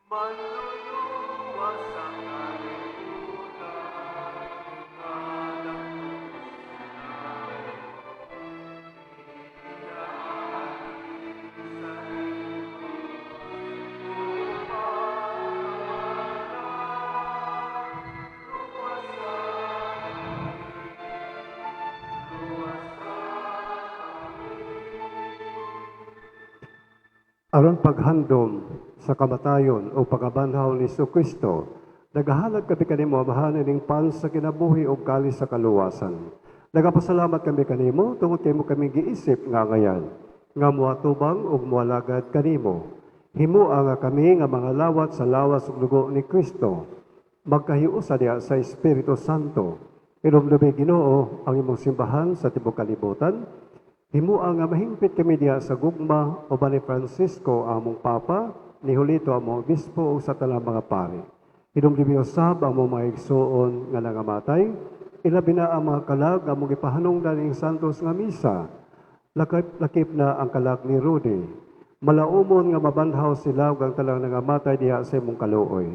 Manluluwas sa kalibutan, nga nagtuos sa Aron paghandom sa kamatayon o pagkabanhaw ni Kristo, nagahalad kami kanimo Amahan ining pan sa kinabuhi o kalis sa kaluwasan. Nagapasalamat kami kanimo tungod kay imo kami giisip nga ngayan, nga moatubang ug moalagad kanimo. Himoa nga kami nga mga lawat sa lawas ug dugo ni Kristo. Magkahiusa diha sa Espiritu Santo. Hinumdumi, Ginoo, ang imong simbahan sa tibuok kalibutan. Himoa nga mahingpit kami diha sa gugma uban ni Francisco among Papa, ni Julito among Obispo ug sa tanang mga pari. Hinumdumi usab ang among mga igsuon nga nangamatay, ilabi na ang mga kalag nga among gipahanungdan ning santos nga misa. Lakip, lakip na ang kalag ni Rudy. Malaumon nga mabanhaw sila ug ang tanang nangamatay diha sa imong kaluoy.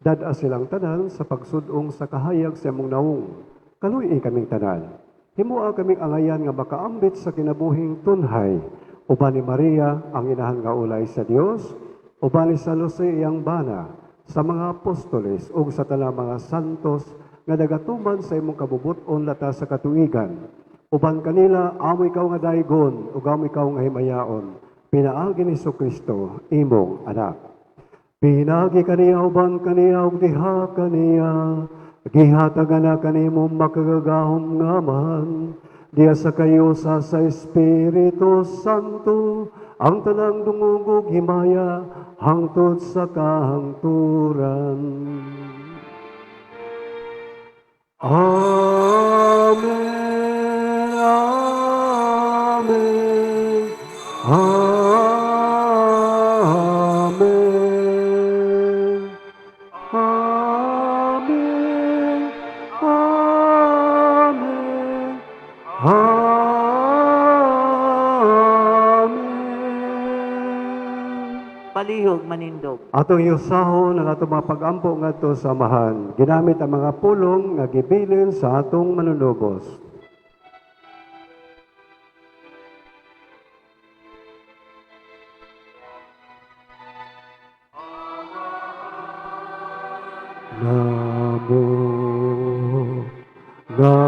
Dad-a silang tanan sa pagsud-ong sa kahayag sa imong nawong. Kaluy-i kaming tanan. Himoa kaming angayan nga makaambit sa kinabuhing tunhay. Uban ni Maria, ang inahan nga ulay sa Dios, uban ni San Jose iyang bana, sa mga apostoles ug sa tanang mga santos nga nagatuman sa imong kabubut-on lata sa katuigan. Uban kanila, amo ikaw nga daygon ug amo ikaw nga himayaon. Pinaagi ni Kristo, imong anak. Pinaagi kaniya uban kaniya ug diha kaniya, gihatagan na kanimo makagagahom nga Amahan, diha sa kahiusa sa Espiritu Santo, ang tanang dungog ug himaya hangtod sa kahangturan. Amen. Amen. Amen. Amen. Amen. Amen. Palihog manindog. Atong hiusahon ang atong mga pag-ampo ngadto sa Amahan. Ginamit ang mga pulong nga gibilin sa atong manunubos. Namo nga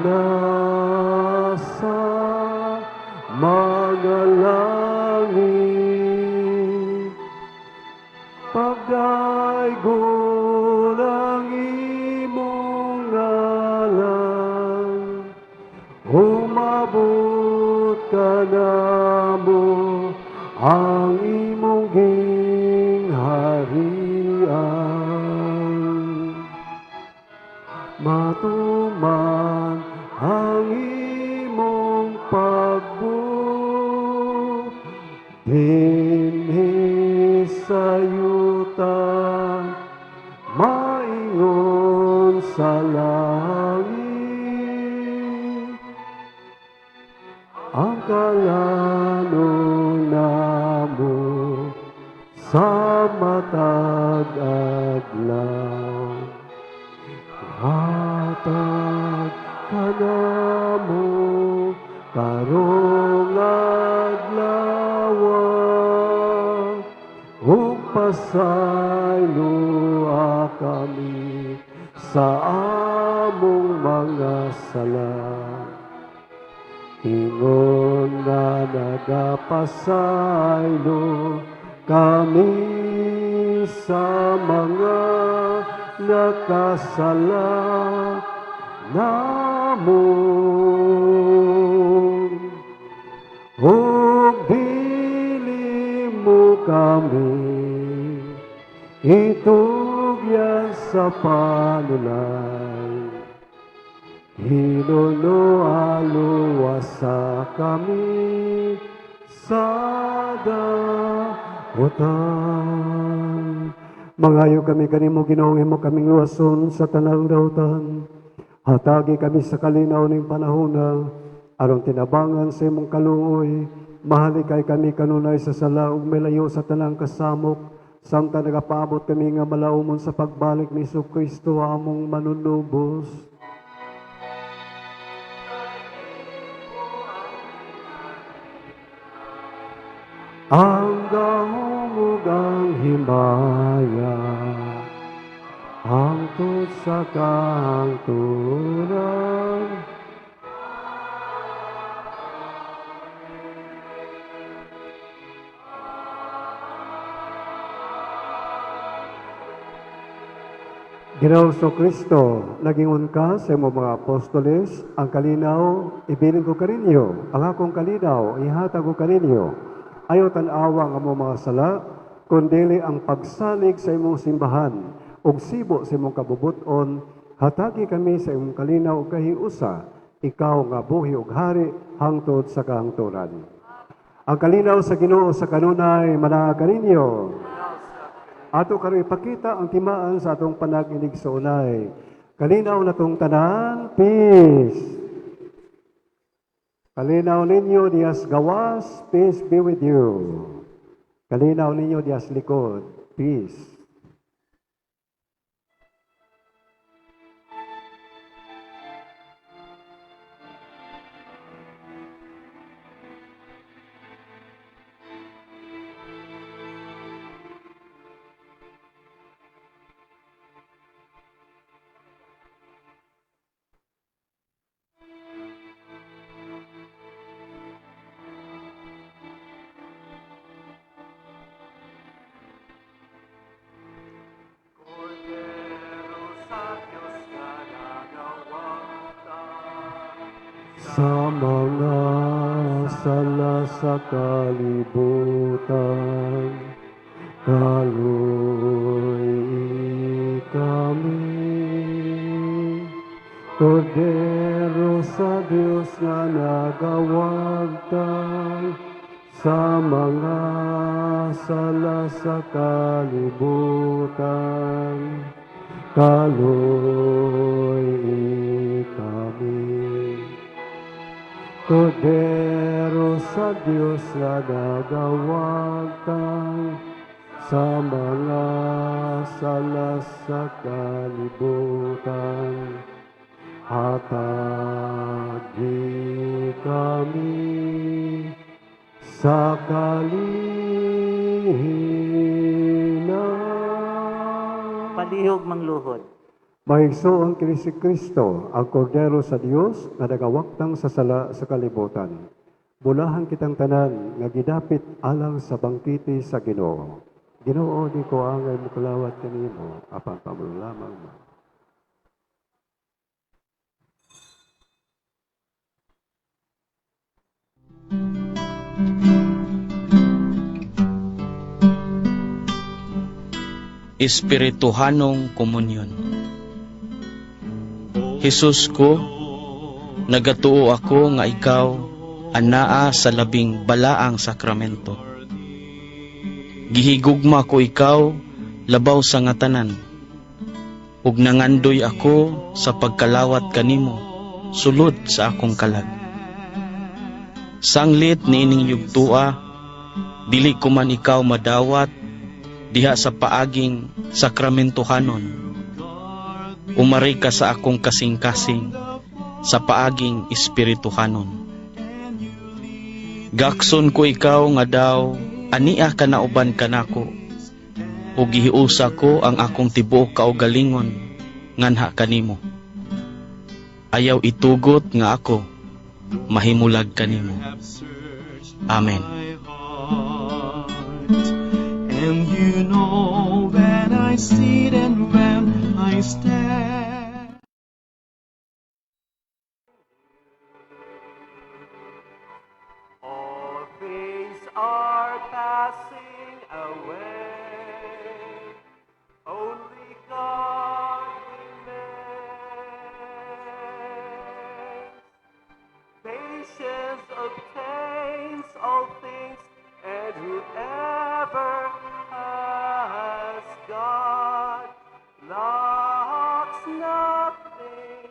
nasa mga langit, pagdaygon ang imong ngalan, umabot kanamo ang imong gingharian. Matuman ang imong pagbuot dinhi sa yuta maingon sa langit. Ang kalanon namo sa matag adlaw, hatag kanamo karong adlaw, ug pasayloa kami sa among mga sala, ingon nga nagapasaylo kami sa mga nakasala namo. Ug dili mo kami itugyan sa panulay, hinunoa luwasa kami sa dautan. Mangayo kami kanimo, Ginoo, imo kaming luwason sa tanang dautan. Hatagi kami sa kalinaw ning panahona, aron tinabangan sa imong kaluoy, mahalikay kami kanunay sa sala ug milayo sa tanang kasamok, samtang nagapaabot kami nga malaumon sa pagbalik ni Kristo among manunubos. Ang gahom ug ang himaya hangtod sa kahangturan. Ginoong Kristo, nagingon ka sa imong mga apostoles, "Ang kalinaw, ibilin ko kaninyo, ang akong kalinaw, ihatag ko kaninyo. Ayaw tan-awa ang among mga sala, kundili ang pagsalig sa imong simbahan, ug sibo sa imong kabubuton, hatagi kami sa imong kalinaw ug kahiusa, ikaw nga buhi ug hari hangtod sa kahangturan." Ang kalinaw sa Ginoo sa kanunay manaa kaninyo. Ato karon ipakita ang timaan sa atong panag-inigsoonay. Kalinaw natong tanan, peace. Kalinaw ninyo dihas gawas, peace be with you. Kalinaw ninyo dihas likod, peace. Kordero sa Diyos nga nagawagtang Sa mga sala sa kalibutan, kaloy kami. Kordero sa Diyos nga nagawagtang sa mga sala sa kalibutan, kaloy kami. Kordero sa Diyos nga nagawagtang sa mga sala sa kalibutan, hatagi kami sa kalinaw. Palihog mangluhod. Mga igsoon, kini si Kristo, ang Kordero sa Dios nga nagawaktang sa sala sa kalibutan. Bulahan kitang tanan nga gidapit alang sa bangkete sa Ginoo. Ginoo, di ko angay mokalawat kanimo apan pamulo lamang mo. Espirituhanong Komunyon. Jesus ko, nagatuo ako nga ikaw anaa sa labing balaang sakramento. Gihigugma ko ikaw labaw sa nga tanan, ug nangandoy ako sa pagkalawat kanimo sulod sa akong kalag. Sanglit niining yugtua, dili ko man ikaw madawat diha sa paaging sakramentohanon. Umari ka sa akong kasing-kasing sa paaging espirituhanon. Gakson ko ikaw nga daw ania ka nauban kanako, ug gihiusa ko ang akong tibuok kaugalingon nganha kanimo. Ayaw itugot nga ako mahimulag kanimo. Amen. And you know when I sit and when I stand. All things are passing away. Only God remains. Patience obtains all things, and whoever has God lacks nothing.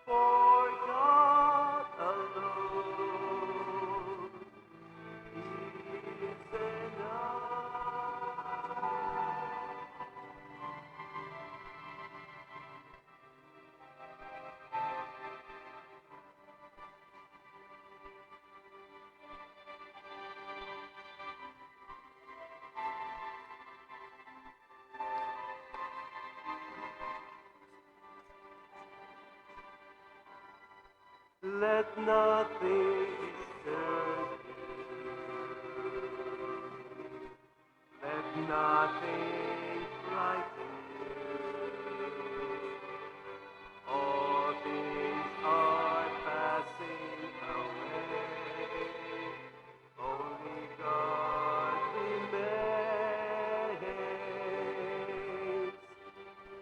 For God alone is enough. Let nothing disturb you. Let nothing frighten you. All things are passing away. Only God remains.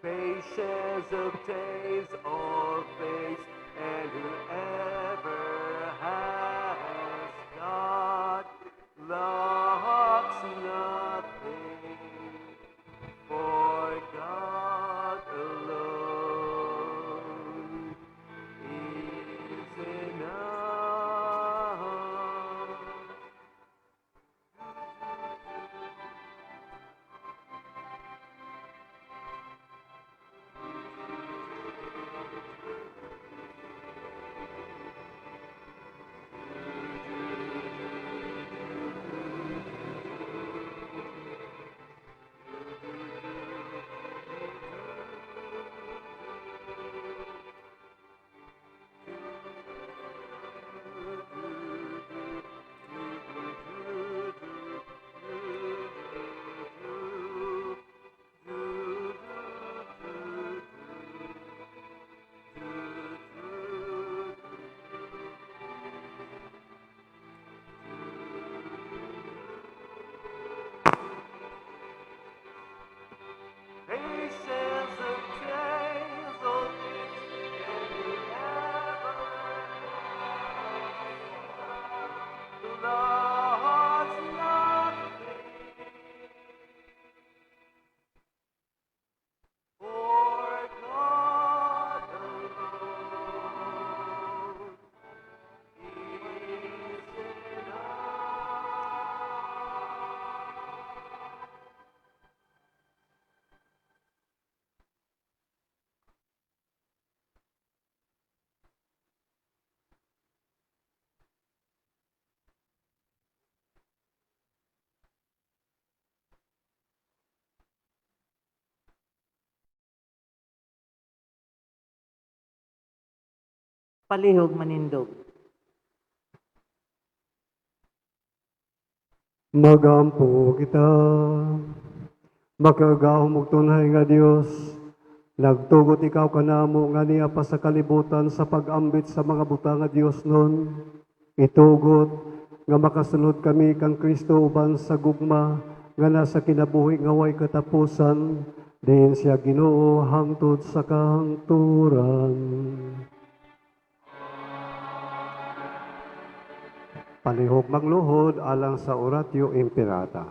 Patience obtains all things, and whoever has God lacks nothing. Palihog manindog. Magampo kita. Makagagahom ug tunhay nga Dios, nagtugot ikaw kanamo nga niya pa sa kalibutan sa pag-ambit sa mga butang nga Dios nun. Itugot nga makasunod kami kang Kristo uban sa gugma nga nasa kinabuhi nga way katapusan, diin siya Ginoo hangtod sa kahangturan. Palihog magluhod alang sa Oratio Imperata.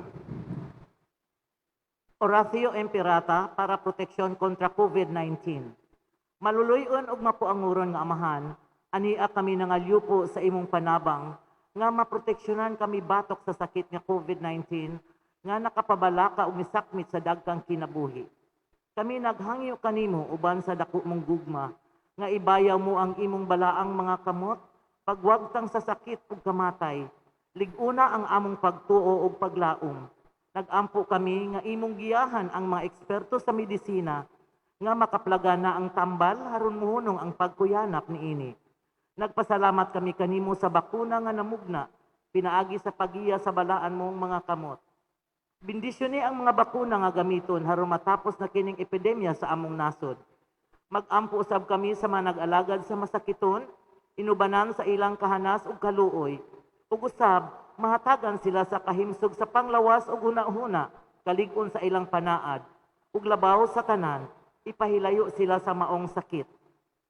Oratio Imperata para proteksyon kontra COVID-19. Maluluy-on ug mapuanguron nga Amahan, ania kami nangalyupo sa imong panabang nga maproteksyonan kami batok sa sakit nga COVID-19 nga nakapabalaka ug misakmit sa dagkang kinabuhi. Kami naghangyo kanimo uban sa dako mong gugma nga ibayaw mo ang imong balaang mga kamot pagwagtang sa sakit ug kamatay. Lig-una ang among pagtuo ug paglaom. Nagampo kami nga imong giyahan ang mga eksperto sa medisina nga makaplagana ang tambal haron muhunong ang pagkuyanap niini. Nagpasalamat kami kanimo sa bakuna nga namugna pinaagi sa pagiya sa balaan mong mga kamot. Bendisyoni ang mga bakuna nga gamiton haron matapos na kining epidemya sa among nasod. Magampo usab kami sa mga nag-alagad sa masakiton, inubanan sa ilang kahanas ug kaluoy. Ug usab mahatagan sila sa kahimsog sa panglawas ug hunahuna, kalig-on sa ilang panaad. Ug labaw sa tanan, ipahilayo sila sa maong sakit.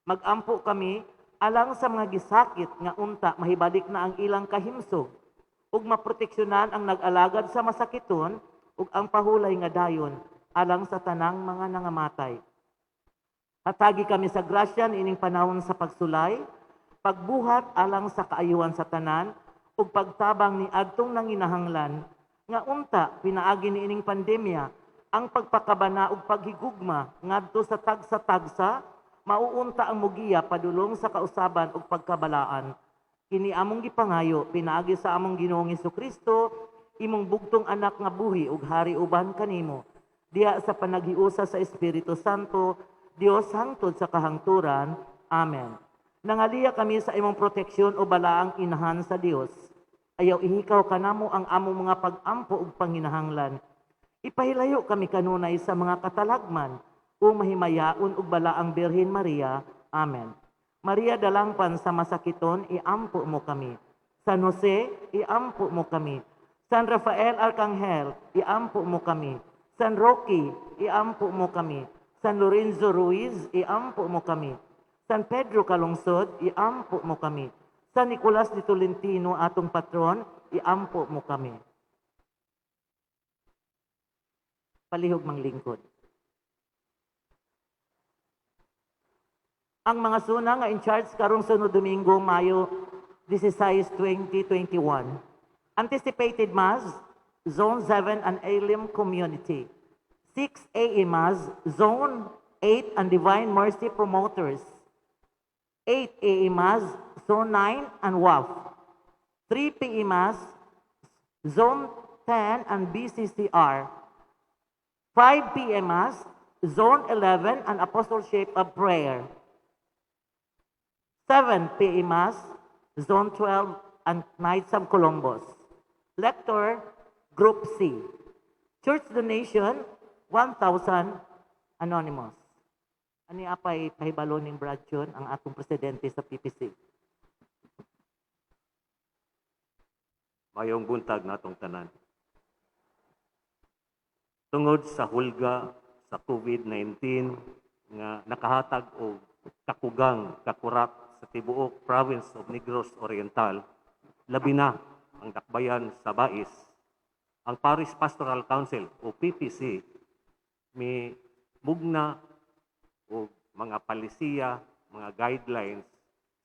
Magampo kami alang sa mga gisakit nga unta mahibalik na ang ilang kahimsog ug maproteksyonan ang nag-alagad sa masakiton ug ang pahulay nga dayon alang sa tanang mga nangamatay. Hatagi kami sa grasya niining panahon sa pagsulay, pagbuhat alang sa kaayuhan sa tanan ug pagtabang ni adtong nanginahanglan nga unta pinaagi niining pandemya ang pagpakabana ug paghigugma ngadto sa tagsa-tagsa mauunta ang mugiya padulong sa kausaban ug pagkabalaan. Kini among gipangayo pinaagi sa among Ginoong Hesukristo, imong bugtong anak nga buhi ug hari uban kanimo diha sa panaghiusa sa Espiritu Santo, Dios hangtod sa kahangturan. Amen. Nangaliya kami sa imong proteksyon o balaang inahan sa Dios. Ayaw ihikaw kanamo ang among mga pag-ampo ug panginahanglan. Ipahilayo kami kanunay sa mga katalagman o mahimayaon ug balaang Birhen Maria. Amen. Maria dalangpan sa masakiton, iampo mo kami. San Jose, iampo mo kami. San Rafael Arcangel, iampo mo kami. San Roque, iampo mo kami. San Lorenzo Ruiz, iampo mo kami. San Pedro Calungsod, iampo mo kami. San Nicolas de Tolentino, atong patron, iampo mo kami. Palihog manglingkod. Ang mga suna nga in charge karong sunod Domingo, Mayo 16, 2021. Anticipated Mass, Zone 7 and Elim Community. 6 a.m. Mass, Zone 8 and Divine Mercy Promoters. 8 a.m. Mass, Zone 9 and WAF. 3 p.m. Mass, Zone 10 and BCCR. 5 p.m. Mass, Zone 11 and Apostleship of Prayer. 7 p.m. Mass, Zone 12 and Knights of Columbus. Lector, Group C. Church donation, 1,000, anonymous. Ani apay pahibalo ning Brad John, ang atong presidente sa PPC. Mayong buntag natong tanan. Tungod sa hulga sa COVID-19 nga nakahatag og kakugang kakurak sa tibuok province of Negros Oriental, labi na ang dakbayan sa Bais, ang Parish Pastoral Council o PPC mi mugna og mga palisiya, mga guidelines,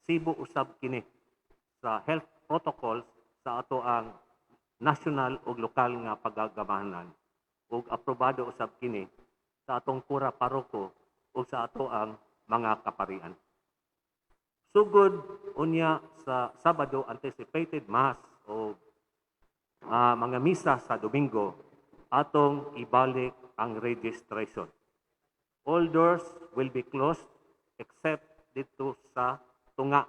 sibo usab kini sa health protocols sa ato ang national ug lokal nga paggagamahanan ug aprobado usab kini sa atong kura paroko ug sa ato ang mga kaparian. Sugod unya sa Sabado anticipated mass o mga misa sa Domingo, atong ibalik ang registration. All doors will be closed except dito sa tunga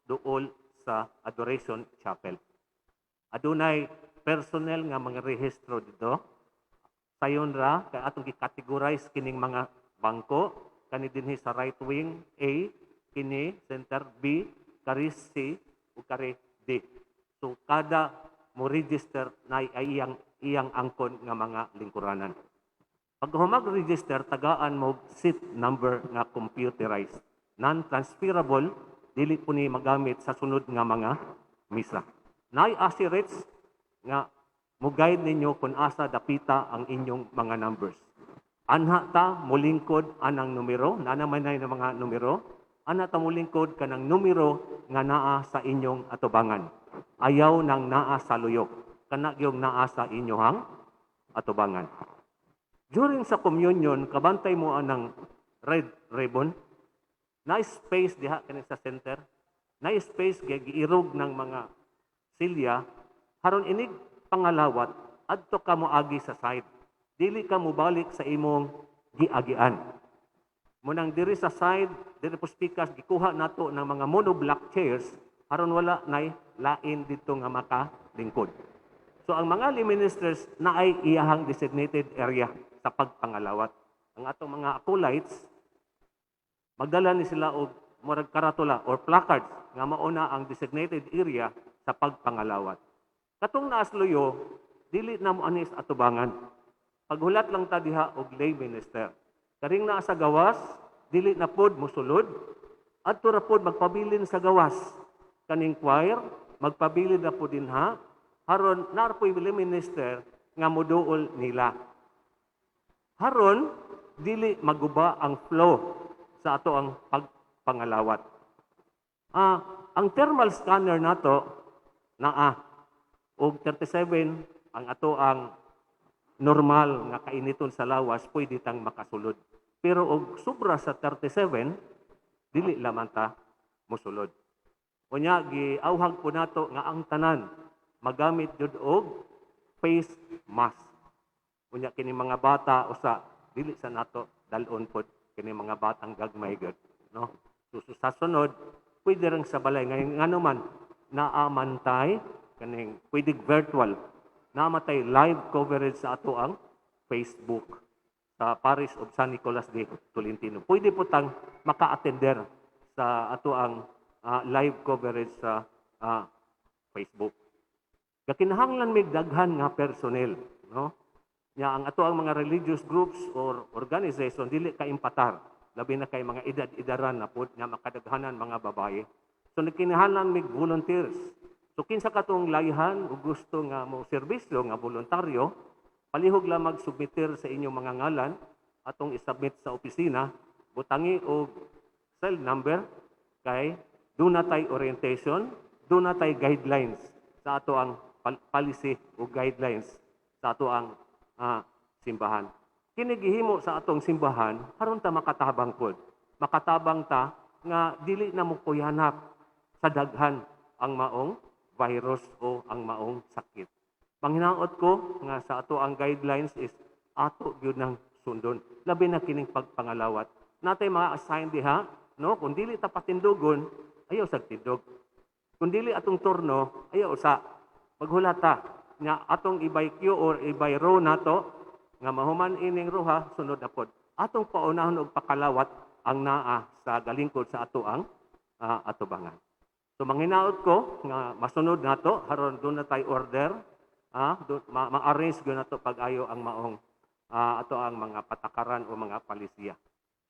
duol sa Adoration Chapel. Adunay personnel nga mga rehistro dito. Sayon ra kay atong gi-categorize kining mga bangko kani dinhi sa right wing A, kini center B, kari C ug kari D. So kada mo register na ay iyang iyang angkon nga mga lingkuranan. Pag humag-register, tagaan mo seat number nga computerized. Non-transferable, dili po ni magamit sa sunod nga mga misa. Naay usherates nga mo guide ninyo kung asa dapita ang inyong mga numbers. Anha ta molingkod anang numero, naa naman na mga numero, anha ta molingkod kanang numero nga naa sa inyong atubangan. Ayaw nang naa sa luyo, kana gyud naa sa inyohang atubangan. During sa communion, kabantay mo anang red ribbon, na space diha kani sa center, na space giirog ng mga silya, haron inig pangalawat, adto ka moagi sa side. Dili ka mobalik sa imong giagian. Munang diri sa side, diri po speakers, gikuha nato ng mga monoblock chairs, aron wala nay lain dito nga makalingkod. So ang mga lay ministers na ay iyahang designated area sa pagpangalawat. Ang atong mga acolytes, magdala ni sila og murag karatula or placards nga mauna ang designated area sa pagpangalawat. Katong naasluyo, dili na mo anis atubangan. Paghulat lang ta diha og lay minister. Karing naa sa gawas, dili na pod mosulod. Adto ra pod magpabilin sa gawas. Kaning choir, magpabilin na pod dinha haron naa poy lay minister nga moduol nila. Haron dili maguba ang flow sa ato ang pagpangalawat. Ang thermal scanner nato naa og 37 ang ato ang normal nga kainiton sa lawas, pwede tang makasulod. Pero og sobra sa 37, dili laman ta mosulod. Unya giauhag po nato nga ang tanan magamit jud og face mask. Unya kini mga bata usa dili sa nato dalon pod kini mga batang gagmay gud, no? So, sa sunod pwede rang sa balay ngayon ngano man naamantay kaning pwede virtual, namatay live coverage sa ato ang Facebook sa Parish of San Nicolas de Tolentino. Pwede po tang maka-attender sa ato ang live coverage sa Facebook. Gakinahanglan mig daghan nga personnel, no? Nya ang ato ang mga religious groups or organization dili ka impatar, labi na kay mga edad-edaran na pod nga makadaghanan mga babae. So nagkinahanglan mig volunteers. So kinsa katong layhan o gusto nga mo serbisyo nga voluntaryo, palihog lang mag-submitter sa inyong mga ngalan atong isubmit sa opisina, butangi og cell number kay duna tay orientation, duna tay guidelines sa ato ang policy o guidelines sa ato ang simbahan. Kini gihimo sa atong simbahan aron ta makatabang pod. Makatabang ta nga dili na mo kuyanap sa daghan ang maong virus o ang maong sakit. Panghinaot ko nga sa ato ang guidelines is ato gyud nang sundon. Labi na kining pagpangalawat. Natay mga assign diha, no? Kung dili ta patindugon, ayaw sag tindog. Kung dili atong turno, ayaw usa. Maghulata nga atong ibay queue or ibay row nato nga mahuman ining roha sunod na pod. Atong paunahon og pakalawat ang naa sa galingkod sa ato ang atubangan. So manghinaot ko nga masunod nato haron doon na tay order, ma-arrange gyud nato pag-ayo ang maong ato ang mga patakaran o mga palisiya.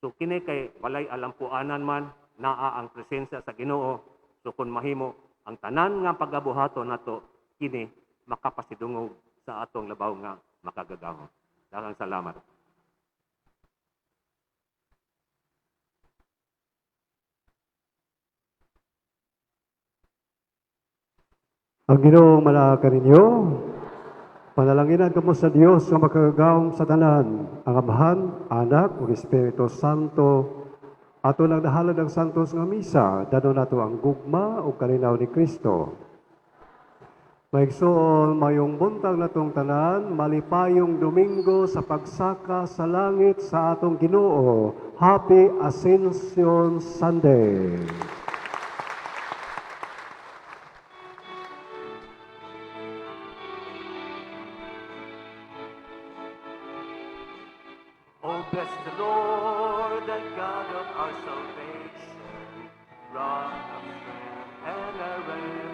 So kini kay walay alampuanan man naa ang presensya sa Ginoo. So kun mahimo ang tanan nga pagabuhaton nato kini makapasidungog sa atong labaw nga makagagahom. Daghang salamat. Ang Ginoo malaa kaninyo. Panalanginan kamo sa Dios nga makagagahom sa tanan, ang Amahan, Anak ug Espiritu Santo. Ato nang nahalad ang santos nga misa, dano nato ang gugma ug kalinaw ni Kristo. Maigsoon, mayong buntag natong tanan, malipayong Domingo sa pagsaka sa langit sa atong Ginoo. Happy Ascension Sunday. Oh, bless the Lord, the God of our salvation, rock of strength and our refuge.